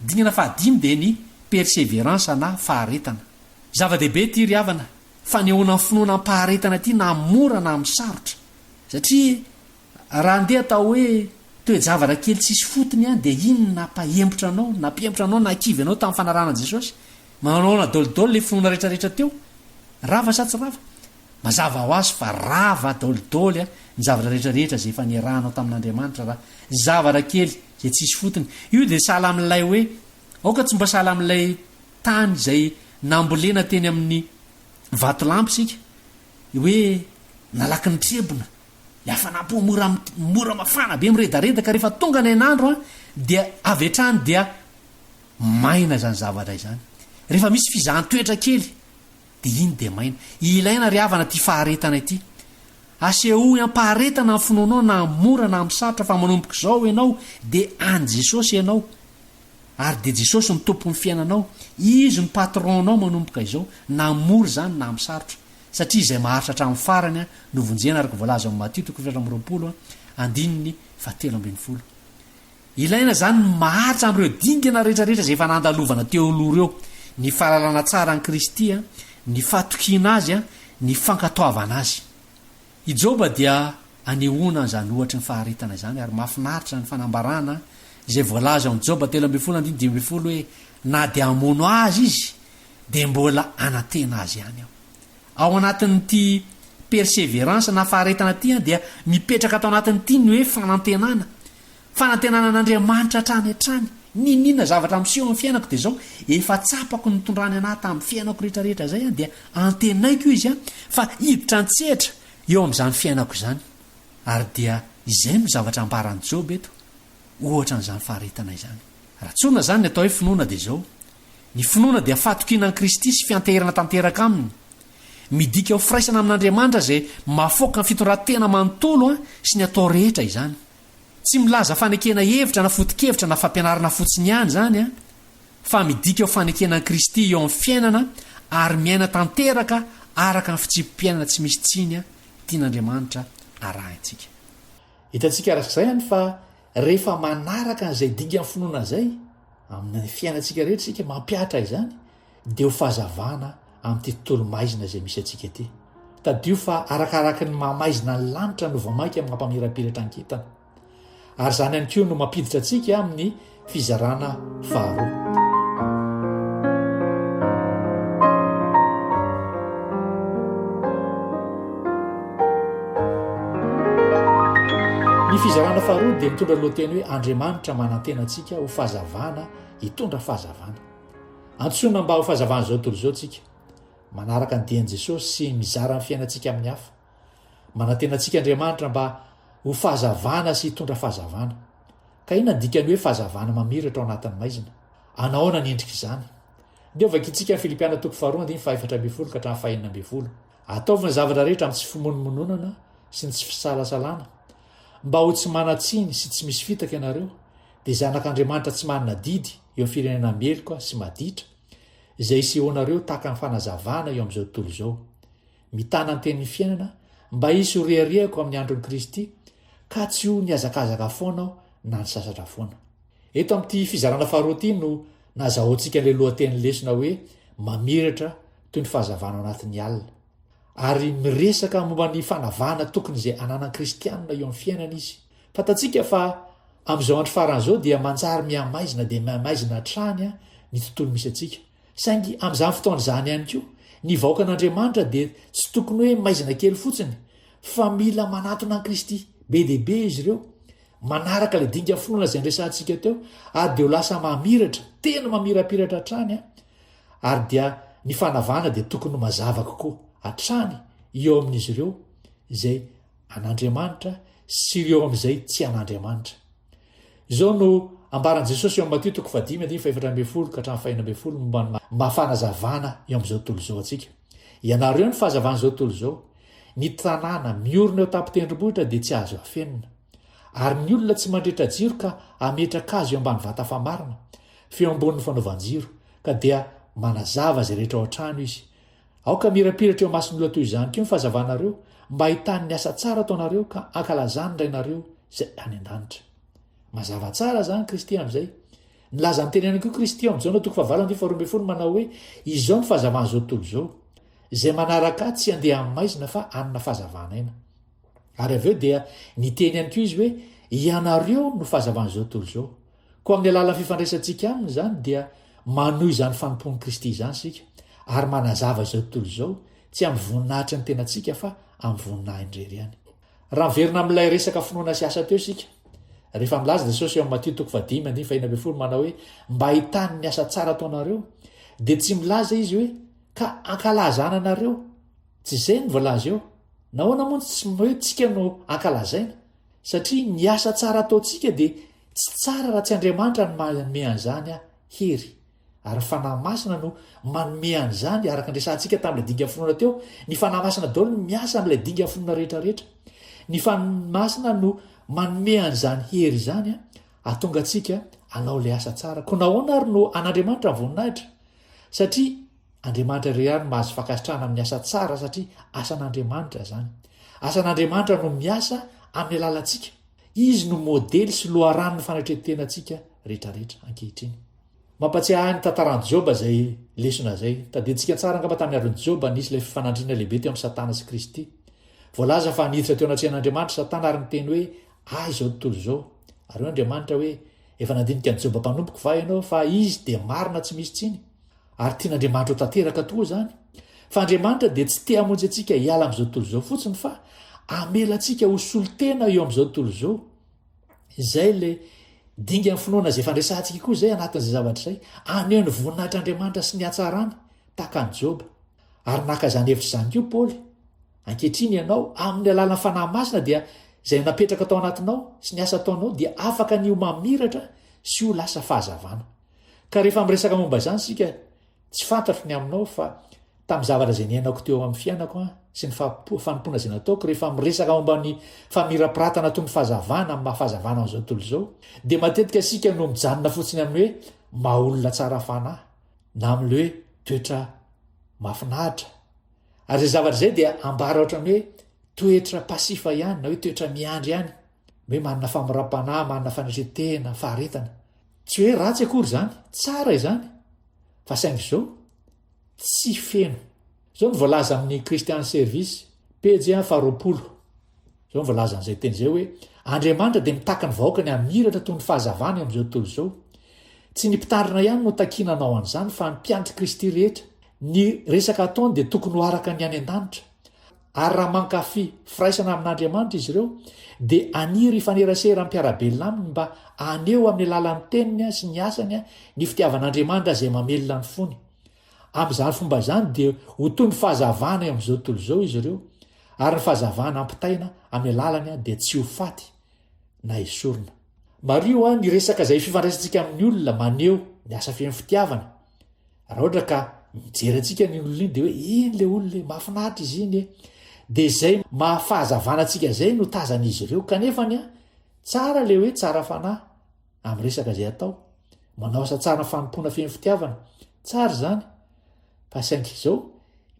Dingana fahadimy dia ny perseverance na faharetana. Zava-dehibe ity ry havana, fanehoana ny finoana am-paharetana ity na amin'ny mora na amin'ny sarotra. Satria Raha andeha atao hoe toe-javatra kely tsisy fotony ihany dia iny no nampahembotra anao, nampihemotra anao, nahakivy anao tamin'ny fanarahana an'i Jesosy? Manao ahoana daolidôly ilay finoana rehetrarehetra teo? Rava sa tsy rava? Mazava ho azy fa rava daolidôly ny zavatra rehetrarehetra izay efa niarahanao tamin'Andriamanitra raha zavatra kely izay tsisy fotony. Io dia sahala amin'ilay hoe, aoka tsy mba sahala amin'ilay tany izay nambolena teny amin'ny vatolampy isika, hoe nalaky nitrebona, Ny hafanam-po mora mora mafana be miredareda ka rehefa tonga ny hainandro an dia avy hatrany dia maina izany zavatra izany. Rehefa misy fizahan-toetra kely dia iny dia maina. Ilaina ry havana ity faharetana ity. Asehoy am-paharetana ny finoanao na amin'ny mora na amin'ny sarotra fa manomboka izao ianao dia an'i Jesosy ianao. Ary dia Jesosy no tompon'ny fiainanao. Izy no patron-nao manomboka izao na amin'ny mora izany na amin'ny sarotra. Satria izay maharitra hatramin'ny farany no vonjena araka ny voalaza ao amin'ny Matio toko 24 andininy fahatelo ambinifolo. Ilaina izany ny maharitra amin'ireo dingana rehetra rehetra izay efa nandalovana teo aloha ireo, ny fahalalana tsara an'i Kristy, ny fahatokiana Azy, ny fankatoavana Azy. I Joba dia. anehoana an'izany ohatry ny faharetana izany ary mahafinaritra ny fanambarana izay voalaza ao amin'ny Joba 13 andininy 15 hoe na dia hamono azy izy dia mbola hanantena azy ihany aho. Ao anatin'ity perseverance na faharetana ity dia mipetraka ato anatin'ity ny hoe fanantenana. Fanantenana an'Andriamanitra hatrany hatrany. N'inon'inona zavatra miseho amin'ny fiainako dia izao, efa tsapako ny nitondrany an'ahy tamin'ny fiainako rehetra rehetra izay dia antenaiko Izy fa hiditra an-tsehatra eo amin'izany fiainako izany. Ary dia izay no zavatra ambaran'i Joba eto, ohatra an'izany faharetana izany. Raha tsorina izany ny atao hoe finoana dia izao, Ny finoana dia fahatokiana an'i Kristy sy fianteherana tanteraka Aminy. Midika ho firaisana amin'Andriamanitra izay mahafaoka ny fitondran-tena manontolo sy ny atao rehetra izany. Tsy milaza fanekena hevitra na foto-kevitra na fampianarana fotsiny ihany izany, fa midika ho fanekena an'i Kristy eo amin'ny fiainana ary miaina tanteraka araka ny fitsipi-piainana tsy misy tsiny tian'Andriamanitra arahintsika. Hitantsika araka izay any fa rehefa manaraka an'izay dingan'ny finoana izay amin'ny fiainantsika rehetra isika, mampihatra izany, dia ho fahazavana amin'ity tontolo maizina izay misy antsika ity. Tadidio fa arakaraky ny maha-maizina ny lanitra no vao mainka mampamirapiratra ny kintana. Ary izany ihany koa no mampiditra antsika amin'ny fizarana faharoa. Ny fizarana faharoa dia mitondra lohateny hoe Andriamanitra manantena antsika ho fahazavana hitondra fahazavana. Antsoina mba ho fahazavan'izao tontolo izao tsika. Manaraka ny dian'i Jesosy sy mizara ny fiainantsika amin'ny hafa. Manantena antsika Andriamanitra mba ho fahazavana sy hitondra fahazavana. Ka inona ny dikan'ny hoe fahazavana mamiratra ao anatin'ny maizina? Anahoana ny endrik'izany? Ndeha hovakintsika ny Filipiana toko faharoa andininy fahaefatra ambinifolo ka hatramin'ny fahenina ambinifolo. Ataovy ny zavatra rehetra amin'ny tsy fimonomononana sy ny tsy fisalasalana, mba ho tsy manan-tsiny sy tsy misy fitaka ianareo, dia zanak'Andriamanitra tsy manana adidy eo amin'ny firenena meloka sy maditra, izay isehoanareo tahaka ny fanazavana eo amin'izao tontolo izao. Mitana ny tenin'ny fiainana, mba hisy ho reharehako amin'ny andron'i Kristy, ka tsy ho nihazakazaka foana aho na nisasatra foana. Eto amin'ity fizarana faharoa ity no nazahoantsika an'ilay lohatenin'ny lesona hoe Mamiratra toy ny fahazavana ao anatin'ny alina. Ary miresaka momba ny fanavahana tokony izay ananan'ny kristianina eo amin'ny fiainana izy. Fantatsika fa amin'izao andro farany izao dia manjary mihamaizina dia mihamaizina hatrany ny tontolo misy antsika. Saingy amin'izany fotoana izany ihany koa, ny vahoakan'Andriamanitra dia tsy tokony hoe maizina kely fotsiny, fa mila manatona an'i Kristy be dia be izy ireo, manaraka ilay dinga finoana izay niresahantsika teo, ary dia ho lasa mamiratra, tena mamirapiratra hatrany, ary dia ny fanavahana dia tokony ho mazava kokoa hatrany eo amin'izy ireo izay an'Andriamanitra sy eo amin'izay tsy an'Andriamanitra. Izao no ambaran'i Jesosy eo amin'ny Matio toko fahadimy andininy fahefatra ambinifolo ka hatramin'ny fahenina ambinifolo momba ny maha fanazavana eo amin'izao tontolo izao antsika. Ianareo ny fahazavan'izao tontolo izao. Ny tanàna miorina eo tampon-tendrombohitra dia tsy azo afenina. Ary ny olona tsy mandrehitra jiro ka hametraka azy eo ambany vata famarana, fa eo ambonin'ny fanaovan-jiro, ka dia manazava izay rehetra ao an-trano izy. Aoka hamirapiratra eo imason'ny olona toy izany koa ny fahazavanareo, mba hahitany ny asa tsara ataonareo ka hankalazany ny Rainareo izay any an-danitra. Mazava tsara izany Kristy amin'izay. Nilaza ny tenany koa Kristy ao amin'ny Jaona toko fahavalo andininy faharoa ambinifolo manao hoe, Izao no fahazavan'izao tontolo izao. Izay manaraka ahy tsy handeha amin'ny maizina fa hanana fahazavan'aina. Ary avy eo dia niteny ihany koa izy hoe, Ianareo no fahazavan'izao tontolo izao. Koa amin'ny alalan'ny fifandraisantsika aminy izany dia manohy izany fanompoan'i Kristy izany isika ary manazava izao tontolo izao, tsy amin'ny voninahitry ny tenantsika fa amin'ny voninahiny irery ihany. Raha miverina amin'ilay resaka finoana sy asa teo isika, rehefa milaza Jesosy eo amin'ny Matio toko fahadimy andininy fahenina ambinifolo manao hoe mba hahitany ny asa tsara ataonareo, dia tsy milaza izy hoe ka ankalazana anareo. Tsy izay no voalaza eo. Nahoana moa no tsy hoe tsika no ankalazaina? Satria ny asa tsara ataontsika dia tsy tsara raha tsy Andriamanitra no manome an'izany hery. Ary ny Fanahy Masina no manome an'izany, araka ny resahantsika tamin'ilay dingan'ny finoana teo, ny Fanahy Masina daholo no miasa amin'ilay dingan'ny finoana rehetra rehetra. Ny Fanahy Masina no manome an'izany hery izany hahatonga antsika hanao ilay asa tsara. Koa nahoana ary no an'Andriamanitra ny voninahitra? Satria Andriamanitra irery ihany no mahazo fankasitrahana amin'ny asa tsara satria asan'Andriamanitra izany. Asan'Andriamanitra no miasa amin'ny alalantsika. Izy no modely sy loharanon'ny fanetren-tenantsika rehetrarehetra ankehitriny. Mampatsiahy ahy ny tantaran'i Joba izay lesona izay. Tadidintsika tsara angamba tamin'ny andron'i Joba nisy ilay fifanandrinana lehibe teo amin'i Satana sy Kristy. Voalaza fa niditra teo anatrehan'Andriamanitra Satana ary niteny hoe, Ahy izao tontolo izao. Ary hoy Andriamanitra hoe, Efa nandinika an'i Joba mpanompoko va ianao, fa izy dia marina tsy misy tsiny? Ary tian'Andriamanitra ho tanteraka tokoa izany. Fa Andriamanitra dia tsy te hamonjy antsika hiala amin'izao tontolo izao fotsiny fa hamela antsika ho solontena eo amin'izao tontolo izao. Izay ilay dingan'ny finoana izay efa niresahantsika koa izay anatin'izay zavatra izay. Haneho ny voninahitr'Andriamanitra sy ny hatsarany tahaka an'i Joba. Ary naka izany hevitra izany koa Paoly. Ankehitriny ianao, amin'ny alalan'ny Fanahy Masina dia izay napetraka tao anatinao sy ny asa ataonao dia afaka ny ho mamiratra sy ho lasa fahazavana. Ka rehefa miresaka momba izany isika, tsy fantatro ny aminao fa tamin'ny zavatra izay niainako teo amin'ny fiainako an, sy ny fanompoana izay nataoko, rehefa miresaka momba ny famirapiratana toy ny fahazavana amin'ny maha fahazavana an'izao tontolo izao, dia matetika isika no mijanona fotsiny amin'ny hoe maha olona tsara fanahy na amin'ilay hoe toetra mahafinaritra. Ary izay zavatra izay dia ambara ohatran'ny hoe toetra passif ihany na hoe toetra miandry ihany, hoe manana famoram-panahy, manana fanetren-tena, faharetana. Tsy hoe ratsy akory izany, tsara izany, fa saingy izao, tsy feno. Izao no voalaza amin'ny Christian Service, pejy faharoapolo. Izao no voalazan'izay teny izay hoe, Andriamanitra dia mitaky ny vahoakany hamiratra toy ny fahazavana eo amin'izao tontolo izao. Tsy ny mpitandrina ihany no takiana hanao an'izany fa ny mpianatr'i Kristy rehetra. Ny resaka ataony dia tokony ho araka ny any an-danitra. Ary raha mankafy firaisana amin'Andriamanitra izy ireo, dia haniry hifanerasera amin'ny mpiara-belona aminy mba haneho amin'ny alalan'ny teniny sy ny asany ny fitiavan'Andriamanitra izay mamelona ny fony. Amin'izany fomba izany dia ho toy ny fahazavana eo amin'izao tontolo izao izy ireo, ary ny fahazavana ampitaina amin'ny alalany dia tsy ho faty na esorina. Mariho ny resaka izay fifandraisantsika amin'ny olona maneho ny asa feno fitiavana. Raha ohatra ka mijery antsika ny olona iny dia hoe iny le olona e, mahafinaritra izy iny e. Dia izay maha fahazavana antsika izay no tazan'izy ireo. Kanefa ny tsara le hoe tsara fanahy amin'ny resaka izay atao. Manao asa tsara ny fanompoana feno fitiavana. Tsara izany. Fa saingy izao,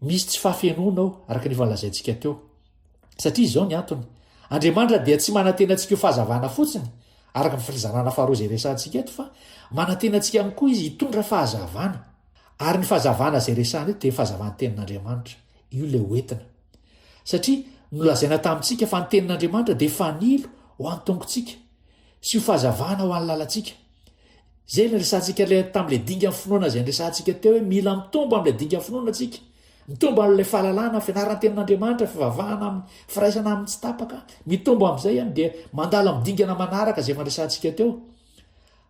misy tsy fahafenoana ao, araka ny efa lazaintsika teo. Satria izao ny antony, Andriamanitra dia tsy manantena antsika ho fahazavana fotsiny, araka ny fizarana faharoa izay resahantsika eto, fa manantena antsika ihany koa Izy hitondra fahazavana. Ary ny fahazavana izay resahana eto dia ny fahazavan'ny Tenin'Andriamanitra. Io ilay hoentina. Satria nolazaina tamintsika fa ny Tenin'Andriamanitra dia fanilo ho an'ny tongotsika, sy ho fahazavana ho an'ny lalantsika. Izay ilay resahantsika ilay tamin'ilay dingan'ny finoana izay niresahantsika teo hoe mila mitombo amin'ilay dingan'ny finoana tsika. Mitombo amin'ilay fahalalana, fianaran'ny tenin'Andriamanitra, fivavahana amin'ny firaisana aminy tsy tapaka. Mitombo amin'izay ihany dia mandalo amin'ny dingana manaraka izay efa niresahantsika teo.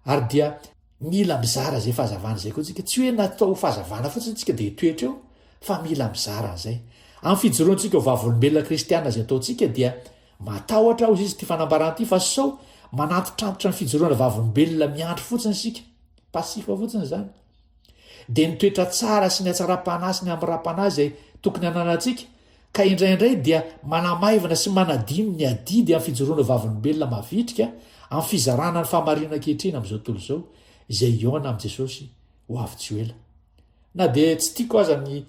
Ary dia mila mizara izay fahazavana izay koa tsika. Tsy hoe natao ho fahazavana fotsiny tsika dia hitoetra eo fa mila mizara an'izay. Amin'ny fijoroantsika ho vavolombelona kristiana izay ataontsika dia Matahotra aho izy ity fanambarana ity fa sao manantitrantitra ny fijoroana vavolombelona miandry fotsiny isika. Passif fotsiny izany. Dia ny toetra tsara sy ny hatsaram-panahy sy ny hamiram-panahy izay tokony hananantsika ka indraindray dia manamaivana sy manadino ny adidy amin'ny fijoroana vavolombelona mavitrika amin'ny fizarana ny fahamarinana ankehitriny amin'izao tontolo izao izay hihaona amin'i Jesosy ho avy tsy ho ela. Na dia tsy tiako aza ny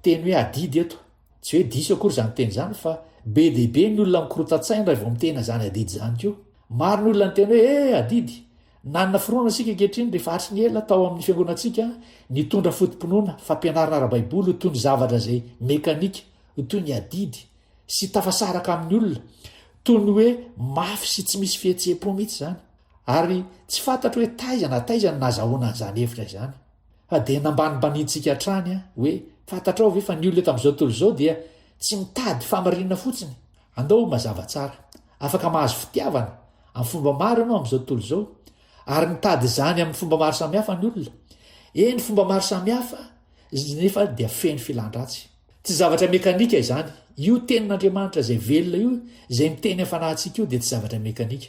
teny hoe adidy eto Tsy hoe diso akory izany teny izany fa be dia be ny olona mikorotan-tsaina raha vao miteny izany adidy izany koa. Maro ny olona niteny hoe eh adidy! Nanana fironana isika ankehitriny rehefa hatry ny ela tao amin'ny fiangonantsika nitondra foto-pinoana, fampianarana ara-baiboly ho toy ny zavatra izay mekanika, ho toy ny adidy, sy tafasaraka amin'ny olona, toy ny hoe mafy sy tsy misy fihetseham-po mihitsy izany. Ary tsy fantatro hoe taiza na taiza no nazahoana an'izany hevitra izany. Fa dia nambanimbanintsika hatrany hoe, fantatrao ve fa ny olona eto amin'izao tontolo izao dia tsy mitady fahamarinana fotsiny? Andao ho mazava tsara. Afaka mahazo fitiavana amin'ny fomba maro ianao amin'izao tontolo izao, ary mitady izany amin'ny fomba maro samihafa ny olona. Eny, fomba maro samihafa, nefa dia feno filan-dratsy. Tsy zavatra mekanika izany. Io tenin'Andriamanitra izay velona io, izay miteny amin'ny fanahintsika io, dia tsy zavatra mekanika.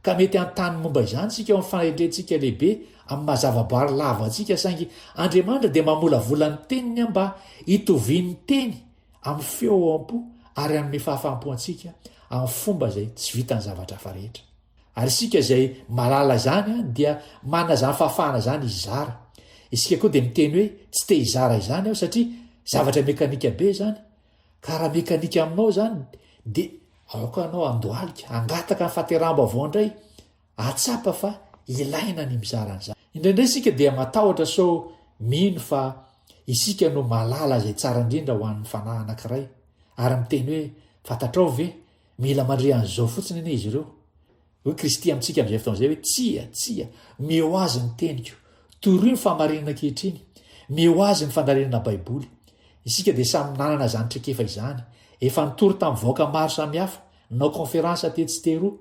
Ka mety hanontany momba izany isika ao amin'ny fahendrentsika lehibe amin'ny maha zavaboary lava antsika, saingy Andriamanitra dia mamolavola ny Teniny mba hitovian'ny Teny amin'ny feo ao am-po ary hanome fahafaham-po antsika amin'ny fomba izay tsy vitan'ny zavatra hafa rehetra. Ary isika izay mahalala izany dia manana izany fahafahana izany hizara. Isika koa dia miteny hoe tsy te hizara izany aho satria zavatra mekanika be izany. Ka raha mekanika aminao izany dia aoka anao handohalika, hangataka ny fahateraham-baovao indray, hahatsapa fa ilaina ny mizara an'izany. Indraindray isika dia matahotra sao mino fa isika no mahalala izay tsara indrindra ho an'ny fanahy anankiray, ary miteny hoe, Fantatrao ve, mila mandre an'izao fotsiny anie izy ireo. Hoy Kristy amintsika amin'izay fotoana izay hoe, Tsia, tsia, meo azy ny teniko. Torio ny fahamarinana ankehitriny. Meo azy ny fandalinana Baiboly. Isika dia samy nanana izany traikefa izany. Efa nitory tamin'ny vahoaka maro samihafa, nanao conférence tetsy sy teroa.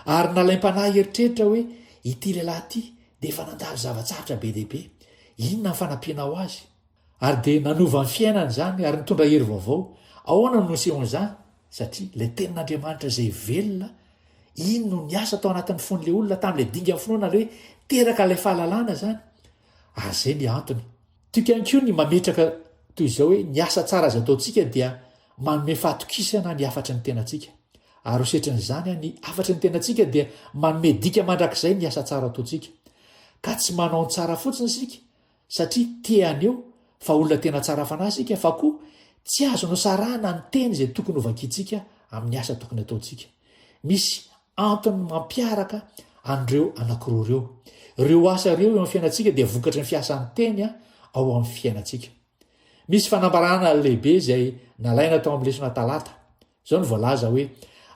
Ary nalaim-panahy hieritreritra hoe, Ity lehilahy ity dia efa nandalo zava-tsarotra be dia be. Inona ny fanampianao azy? Ary dia nanova ny fiainany izany ary nitondra hery vaovao. Ahoana no nisehoan'izany? Satria ilay Tenin'Andriamanitra izay velona, iny no niasa tao anatin'ny fon'ilay olona tamin'ilay dingan'ny finoana, ilay hoe teraka ilay fahalalana izany. Ary izay ny antony. Tiako ihany koa ny mametraka toy izao hoe ny asa tsara izay ataontsika dia manome fahatokisana ny hafatry ny tenantsika. Ary ho setrin'izany, ny hafatry ny tenantsika dia manome dika mandrakizay ny asa tsara ataontsika. Ka tsy manao ny tsara fotsiny isika satria te haneho fa olona tena tsara fanahy isika fa koa tsy azo nosarahana ny teny izay tokony hovakintsika amin'ny asa tokony hataontsika. Misy antony mampiaraka an'ireo anankiroa ireo. Ireo asa ireo eo amin'ny fiainantsika dia vokatry ny fiasan'ny teny ao amin'ny fiainantsika. Misy fanambarana lehibe izay nalaina tao amin'ny lesona talata. Izao no voalaza hoe,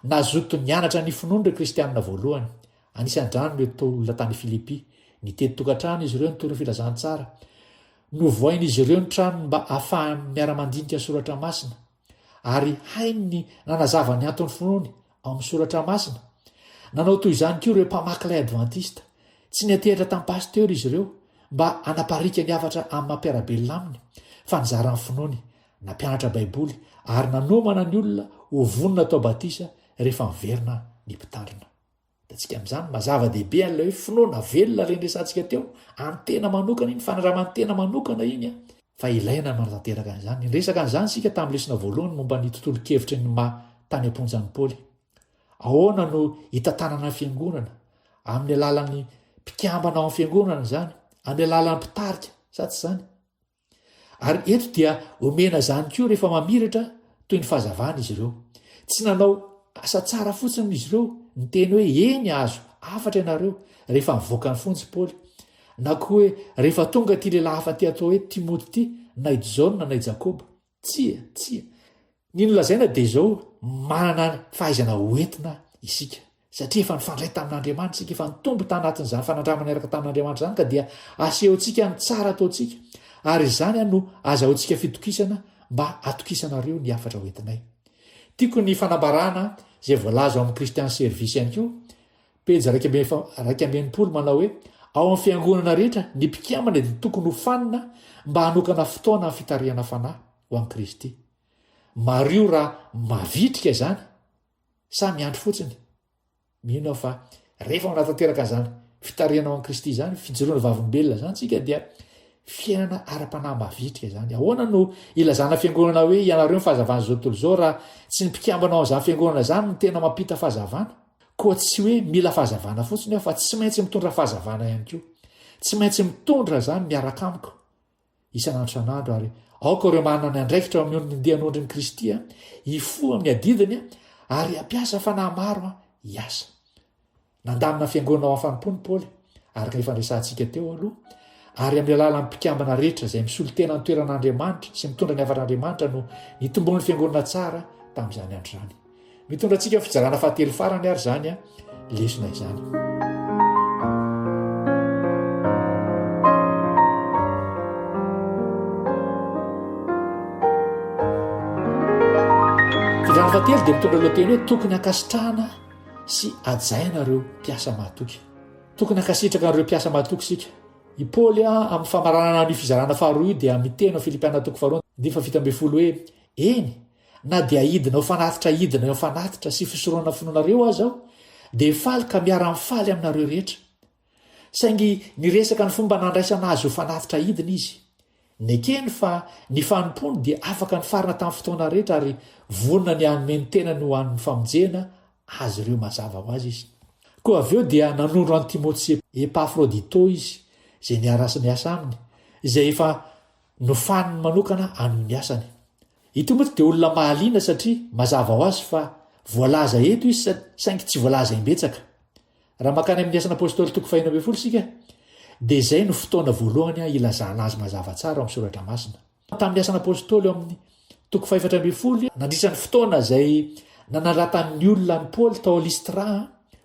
Nazoto nianatra ny finoany ireo Kristianina voalohany. Anisan'izany ireo olona tany Filipy. Nitety tokantrano izy ireo nitory ny filazantsara. Novohain'izy ireo ny tranony mba hahafahany miara-mandinika ny Soratra Masina. Ary hainy ny nanazava ny anton'ny finoany ao amin'ny Soratra Masina. Nanao toy izany koa ireo mpamaky lay advantista. Tsy niantehitra tamin'ny pasitera izy ireo mba hanapariaka ny hafatra amin'ny maha mpiara-belona aminy, fa nizara ny finoany, nampianatra Baiboly, ary nanomana ny olona ho vonona hatao batisa rehefa miverina ny mpitandrina. Hitantsika amin'izany maha zava-dehibe an'ilay hoe finoana velona ireny resahantsika teo, an'ny tena manokana iny, fanandraman'ny tena manokana iny, fa ilaina ny manatanteraka an'izany. Niresaka an'izany isika tamin'ny lesona voalohany momba ny tontolon-kevitry ny maha tany am-ponja an'i Paoly. Ahoana no hitantanana ny fiangonana? Amin'ny alalan'ny mpikambana ao amin'ny fiangonana izany, amin'ny alalan'ny mpitarika, sa tsy izany? Ary eto dia omena izany koa rehefa mamiratra toy ny fahazavana izy ireo. Tsy nanao asa tsara fotsiny izy ireo, niteny hoe eny azo hafatra ianareo rehefa nivoaka ny fonja i Paoly. Na koa hoe rehefa tonga ity lehilahy hafa ity atao hoe Timoty ity, na i Jaona na i Jakoba. Tsia, tsia. Ny nolazaina dia izao, manana fahaizana hoentina isika. Satria efa nifandray tamin'Andriamanitra isika, efa nitombo tanatin'izany fanandramana niaraka tamin'Andriamanitra izany ka dia asehontsika ny tsara ataontsika. Ary izany no azahoantsika fitokisana mba hatokisanareo ny hafatra hoentinay. Tiako ny fanambarana izay voalaza ao amin'ny Christian Service ihany koa, pejy 61 manao hoe, Ao amin'ny fiangonana rehetra, ny mpikambana dia tokony ho fanina mba hanokana fotoana amin'ny fitarihana fanahy ho an'i Kristy. Mariho raha mavitrika izany sa miandry fotsiny? Mino aho fa rehefa manatanteraka an'izany fitarihana ho an'i Kristy izany, fijoroana vavolombelona izany isika dia fiainana ara-panahy mavitrika izany. Ahoana no ilazana fiangonana hoe ianareo ny fahazavan'izao tontolo izao raha tsy ny mpikambana ao amin'izany fiangonana izany no tena mampita fahazavana? Koa tsy hoe mila fahazavana fotsiny aho fa tsy maintsy mitondra fahazavana ihany koa. Tsy maintsy mitondra izany miaraka amiko isan'andro isan'andro ary aoka ireo manana ny andraikitra ao amin'ny andian'ondrin'i Kristy hifoha amin'ny adidiny ary hampiasa fanahy maro hiasa. Nandamina fiangonana ao amin'ny fanompoany Paoly, araka ny efa niresahantsika teo aloha, ary amin'ny alalan'ny mpikambana rehetra izay misolo tena ny toeran'Andriamanitra sy mitondra ny hafatr'Andriamanitra no nitomboan'ny fiangonana tsara tamin'izany andro izany. Mitondra antsika amin'ny fizarana fahatelo farany ary izany lesona izany. Fizarana fahatelo dia mitondra lohateny hoe tokony hankasitrahana sy hajaina ireo mpiasa mahatoky. Tokony hankasitraka an'ireo mpiasa mahatoky isika. I Paoly amin'ny famaranana an'io fizarana faharoa io dia miteny ao Filipiana toko faharoa andininy faha-17 hoe, Eny, na dia hidina ho fanatitra hidina eo amin'ny fanatitra sy fisoronana finoanareo aza aho, dia faly ka miara-mifaly aminareo rehetra. Saingy niresaka ny fomba nandraisana azy ho fanatitra hidina izy. Nekeny fa ny fanompoany dia afaka nifarana tamin'ny fotoana rehetra ary vonona ny hanome ny tenany ho an'ny famonjena azy ireo mazava ho azy izy. Koa avy eo dia nanondro an'i Timoty sy Epafrodito izy, izay niara-niasa aminy, izay efa Nofaniny manokana hanohy ny asany. Ity moa dia olona mahaliana satria mazava ho azy fa voalaza eto izy saingy tsy voalaza imbetsaka. Raha mankany amin'ny Asan'ny Apostoly toko fahenina isika dia izay no fotoana voalohany ilazana azy mazava tsara ao amin'ny Soratra Masina. Tamin'ny Asan'ny Apostoly ao amin'ny. toko fahefatra ambin'ny folo, nandritra ny fotoana izay nanandratan'ny olona an'i Paoly tao Lystra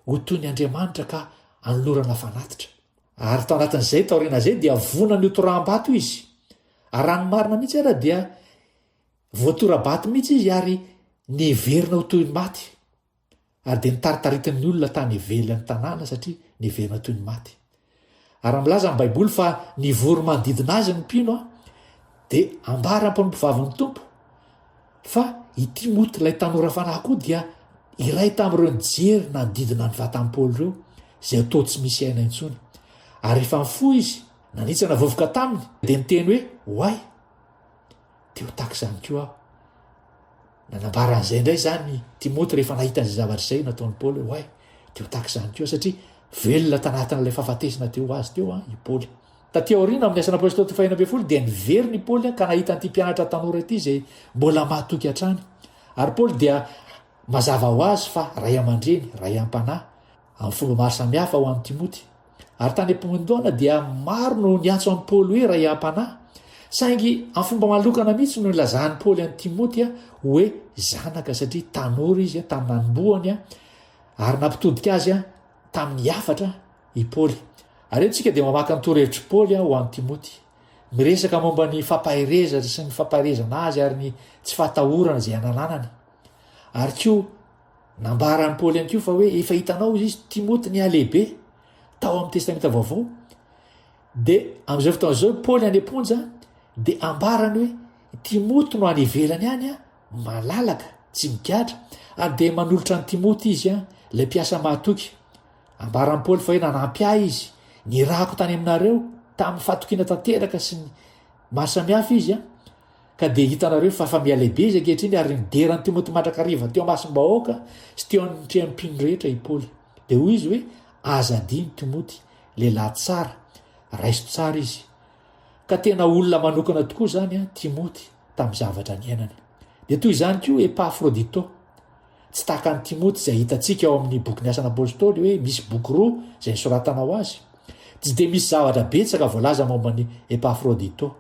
ho toy ny andriamanitra ka anolorana fanatitra. Ary tao anatin'izay, taorian'izay, dia vonany ho toraham-bato izy. Ary raha ny marina mihitsy ara dia voatora-bato mihitsy izy ary neverina ho toy ny maty. Ary dia nitaritaritin'ny olona tany ivelan'ny tanàna satria neverina toy ny maty. Ary raha milaza ny Baiboly fa nivory manodidina azy ny mpino, dia ambara mpanompovavin'ny Tompo fa i Timoty ilay tanora fanahy koa dia iray tamin'ireo nijery nanodidina ny vatan'i Paoly ireo, izay toa tsy misy aina intsony. Ary rehefa nifoha izy, nanitsana vovoka taminy, dia niteny hoe, Oay! Dia ho tahaka izany koa aho. Nanambara an'izay indray izany Timoty rehefa nahita an'izay zavatra izay nataon'i Paoly hoe, Oay, dia ho tahaka izany koa, satria velona tanatin'ilay fahafatesana teo ho azy teo i Paoly. Taty aoriana, amin'ny Asan'ny Apôstôly toko fahenina ambin'ny folo, dia niverina i Paoly ka nahita an'ity mpianatra tanora ity izay mbola mahatoky hatrany. Ary Paoly dia mazava ho azy fa ray aman-dreny, ray am-panahy, amin'ny fomba maro samihafa ho an'i Timoty. Ary tany am-piandohana dia maro no niantso an'i Paoly hoe ray am-panahy. Saingy amin'ny fomba manokana mihitsy no nilazan'i Paoly an'i Timoty hoe zanaka satria tanora izy tamin'ny nanombohany ary nampitodika azy tamin'ny hafatra i Paoly. Ary eto isika dia mamaky ny torohevitr'i Paoly ho an'i Timoty. Miresaka momba ny fampaherezana sy ny fampaherezana azy ary ny tsy fahatahorana izay anananany. Ary koa Nambaran'i Paoly ihany koa fa hoe efa hitanao izy izy Timoty nihalehibe tao amin'ny Testamenta Vaovao. Dia amin'izao fotoana izao Paoly any am-ponja dia ambarany hoe Timoty no any ivelany any malalaka, tsy migadra, ary dia manolotra an'i Timoty izy ilay mpiasa mahatoky. Ambaran'i Paoly fa hoe nanampy ahy izy, nirahako tany aminareo tamin'ny fahatokiana tanteraka sy ny maro samihafa izy. Ka dia hitanareo fa efa mihalehibe izy ankehitriny ary nidera an'i Timoty mandrakariva teo amasom-bahoaka sy teo anatrehan'ny mpino rehetra i Paoly. Dia hoy izy hoe, Aza adino Timoty, lehilahy tsara, raiso tsara izy. Ka tena olona manokana tokoa izany an, Timoty, tamin'ny zavatra niainany. Dia toy izany koa Epafrodito. Tsy tahaka an'i Timoty izay hitantsika ao amin'ny bokin'ny Asan'Apôstôly hoe misy boky roa izay nosoratana ho azy. Tsy dia misy zavatra betsaka voalaza momba an'i Epafrodito.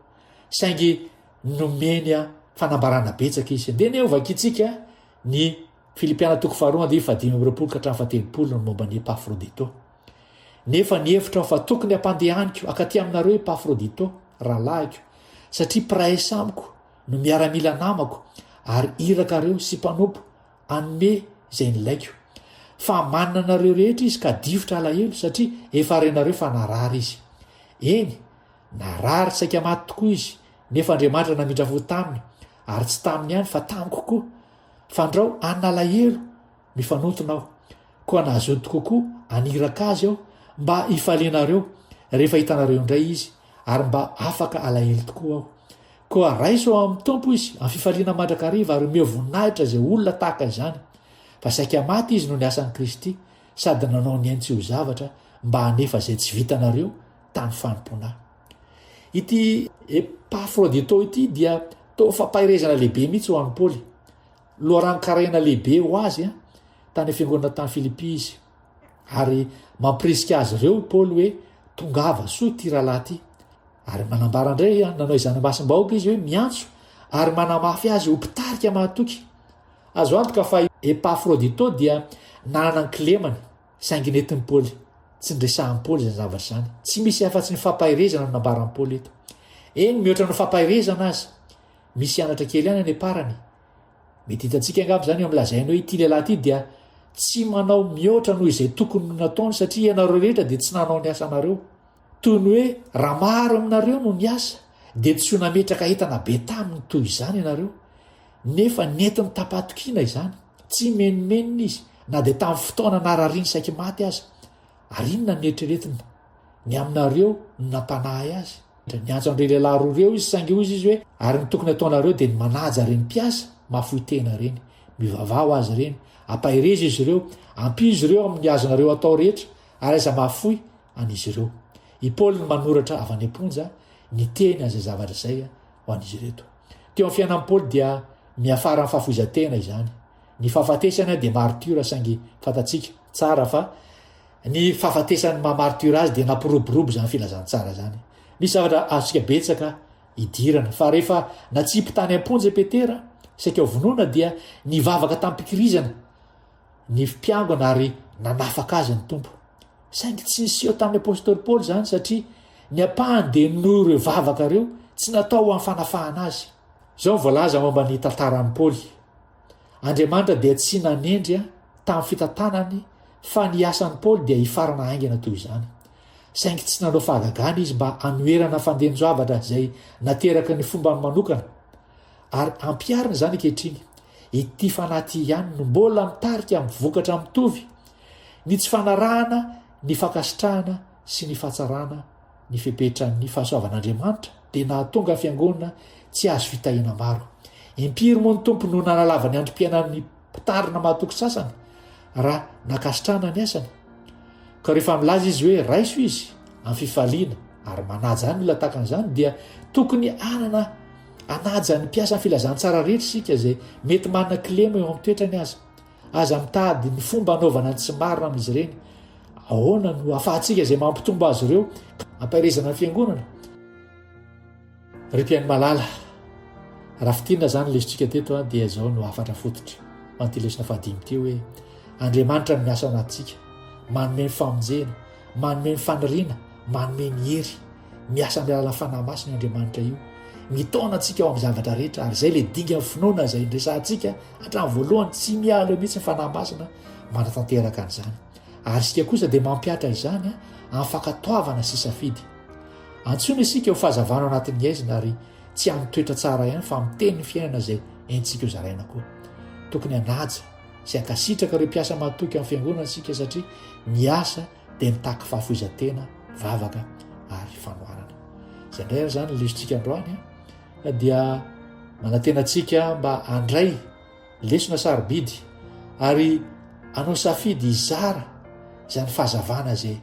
Saingy nomeny fanambarana betsaka izy. Andeha anie hovakintsika ny Filipiana toko faharoa andininy fahadimy amby roapolo ka hatramin'ny fahatelopolo ny momba an'i Epafrodito. Nefa nihevitra aho fa tokony hampandehaniko hankaty aminareo Epafrodito, rahalahiko, satria mpiray asa amiko no miaramila namako ary irakareo sy mpanompo hanome izay nilaiko. Fa manina anareo rehetra izy ka difotra alahelo satria efa renareo fa narary izy. Eny, Narary saika maty tokoa izy, nefa Andriamanitra namindra fo taminy, ary tsy taminy ihany fa tamiko koa, fandrao hanalahelo mifanontona aho. Koa nahazoto kokoa haniraka azy aho mba hifalianareo rehefa hitanareo indray izy, ary mba afaka alahelo tokoa aho. Koa raiso ao amin'ny Tompo izy amin'ny fifaliana mandrakariva ary omeo voninahitra izay olona tahaka izany, fa saika maty izy noho ny asan'i Kristy, sady nanao ny ainy tsy ho zavatra mba hanefa izay tsy vitanareo tany fanompoana. Ity Epafrodito ity dia toa fampaherezana lehibe mihitsy ho an'i Paoly. Loharanon-karena lehibe ho azy tany fiangonana tany Filipy izy. Ary mampirisika azy ireo i Paoly hoe tongava soa ity rahalahy ity. Ary manambara indray nanao izany amasom-bahoaka izy hoe miantso ary manamafy azy ho mpitarika mahatoky. Azo antoka fa Epafrodito dia nanana ny kilemany Saingy nentin'i Paoly, tsy niresahan'i Paoly izany zavatra izany. Tsy misy afa-tsy ny fampaherezana no nambaran'i Paoly eto. Eny, mihoatra ny fampaherezana aza. Misy anatra kely ihany any am-parany. Mety hitantsika angamba izany eo amin'ny lazainy hoe ity lehilahy ity dia tsy manao mihoatra noho izay tokony ho nataony satria ianareo rehetra dia tsy nanao ny asanareo. Toy ny hoe raha maro aminareo no niasa dia tsy ho nametraka entana be taminy toy izany ianareo. Nefa nentiny tam-pahatokiana izany. Tsy menomenona izy na dia tamin'ny fotoana narariany saiky maty aza. Ary inona no neritreretina? Ny aminareo no nampanahy azy. Niantso an'ireo lehilahy roa ireo izy saingy hoy izy hoe, Ary ny tokony hataonareo dia ny manaja ireny mpiasa mahafoy tena ireny. Mivavaha ho azy ireny. Ampaherezo izy ireo. Ampio izy ireo amin'ny azonareo atao rehetra ary aza mahafoy an'izy ireo. I Paoly no manoratra avy any am-ponja niteny an'izay zavatra izay ho an'izy ireto. Teo amin'ny fiainan'i Paoly dia miafara amin'ny fahafoizan-tena izany. Ny fahafatesana dia martiora saingy fantatsika tsara fa ny fahafatesan'ny maha martiora azy dia nampiroborobo izany filazantsara izany. Misy zavatra azontsika betsaka idirana fa rehefa natsipy tany am-ponja i Petera. saika ho vonoina dia nivavaka tamim-pikirizana ny mpiangona ary nanafaka azy ny Tompo. Saingy tsy niseho tamin'ny apostoly Paoly izany satria ny ampahany dia noho ireo vavaka ireo tsy natao ho amin'ny fanafahana azy. Izao no voalaza momba ny tantaran'i Paoly, Andriamanitra dia tsy nanendry tamin'ny fitantanany fa ny asan'i Paoly dia hifarana haingana toy izany. Saingy tsy nanao fahagagana izy mba hanoherana fandehan-javatra izay nateraky ny fombany manokana. Ary ampiharina izany ankehitriny. Ity fanahy ity ihany no mbola mitarika amin'ny vokatra mitovy, ny tsy fanarahana ny fankasitrahana sy ny fahatsarana ny fepetran'ny fahasoavan'Andriamanitra dia nahatonga fiangonana tsy azo fitahiana maro. Impiry moa ny Tompo no nanalava ny androm-piainan'ny mpitandrina mahatoky sasany raha nankasitrahana ny asany? Ka rehefa milaza izy hoe raiso izy amin'ny fifaliana ary manaja ny olona tahaka an'izany dia tokony hanana hanaja ny mpiasan'ny filazantsara rehetra isika izay mety manana kilema eo amin'ny toetrany aza. Aza mitady ny fomba hanaovana ny tsy marina amin'izy ireny. Ahoana no ahafahantsika izay mampitombo azy ireo hampaherezana ny fiangonana? Ry mpihaino malala, raha fintinina izany ny lesontsika teto dia izao no hafatra fototra ho an'ity lesona fahadimy ity hoe Andriamanitra no miasa ao anatintsika, manome ny famonjena, manome ny faniriana, manome ny hery. Miasa amin'ny alalan'ny Fanahy Masina io Andriamanitra io. Mitaona antsika ao amin'ny zavatra rehetra ary izay ilay dingan'ny finoana izay niresahantsika hatramin'ny voalohany, tsy miala eo mihitsy ny Fanahy Masina manatanteraka an'izany. Ary isika kosa dia mampihatra izany amin'ny fankatoavana sy safidy. Antsoina isika ho fahazavana ao anatin'ny haizina ary tsy amin'ny toetra tsara ihany fa amin'ny tenin'ny fiainana izay entintsika hozaraina koa. Tokony hanaja sy hankasitraka ireo mpiasa mahatoky amin'ny fiangonana isika satria miasa dia mitaky fahafoizan-tena, vavaka ary fanoharana. Izay indray ary izany ny lesontsika androany dia manantena antsika mba handray lesona sarobidy ary hanao safidy hizara izany fahazavana izay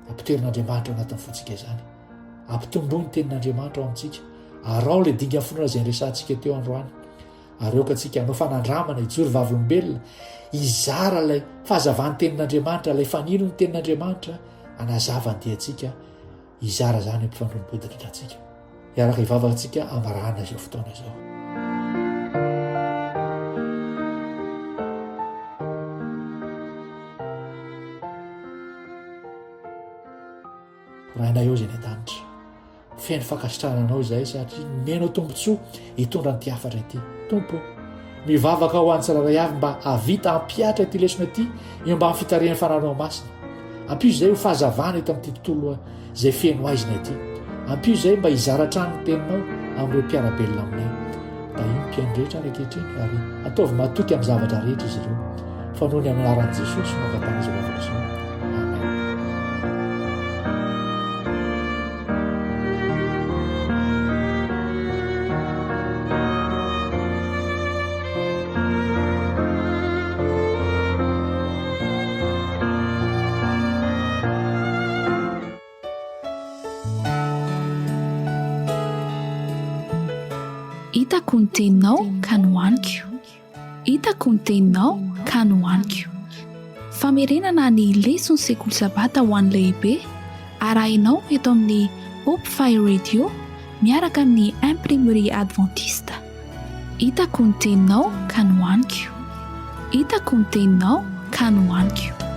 ampitoerin'Andriamanitra ao anatin'ny fontsika izany. Ampitomboy ny tenin'Andriamanitra ao amintsika. Araho ilay dingan'ny finoana izay niresahantsika teo androany. Ary aoka antsika hanao fanandramana, hijoro vavolombelona, hizara ilay fahazavan'ny tenin'Andriamanitra, ilay fanilo ny tenin'Andriamanitra, hanazava ny diantsika, hizara izany eo antsika. Hiaraka hivavaka antsika hamarana izao fotoana izao. Rainay eo izay any an-danitra. Feno fankasitrahana Anao izahay satria nomenao tombontsoa hitondra an'ity hafatra ity. Tompo ô, mivavaka ho an'ny tsirairay avy mba hahavita hampihatra ity lesona ity eo ambany fitarihan'ny Fanahinao Masina. Ampio izahay ho fahazavana eto amin'ity tontolo izay feno haizina ity. Ampio izahay mba hizara hatrany ny Teninao amin'ireo mpiara-belona aminay. Tahio ny mpihaino rehetra ary ankehitriny ary ataovy matoky amin'ny zavatra rehetra izy ireo. Fa noho ny amin'ny anaran'i Jesosy no angatahana izao vavaka izao. Amen. Hitako ny teninao ka nohaniko. Hitako ny teninao ka nohaniko. Famerenana ny leson'ny sekoly sabata ho an'ny lehibe, arahinao eto amin'ny Hope Fire Radio miaraka amin'ny Imprimerie Adventiste. Hitako ny teninao ka nohaniko. Hitako ny teninao ka nohaniko.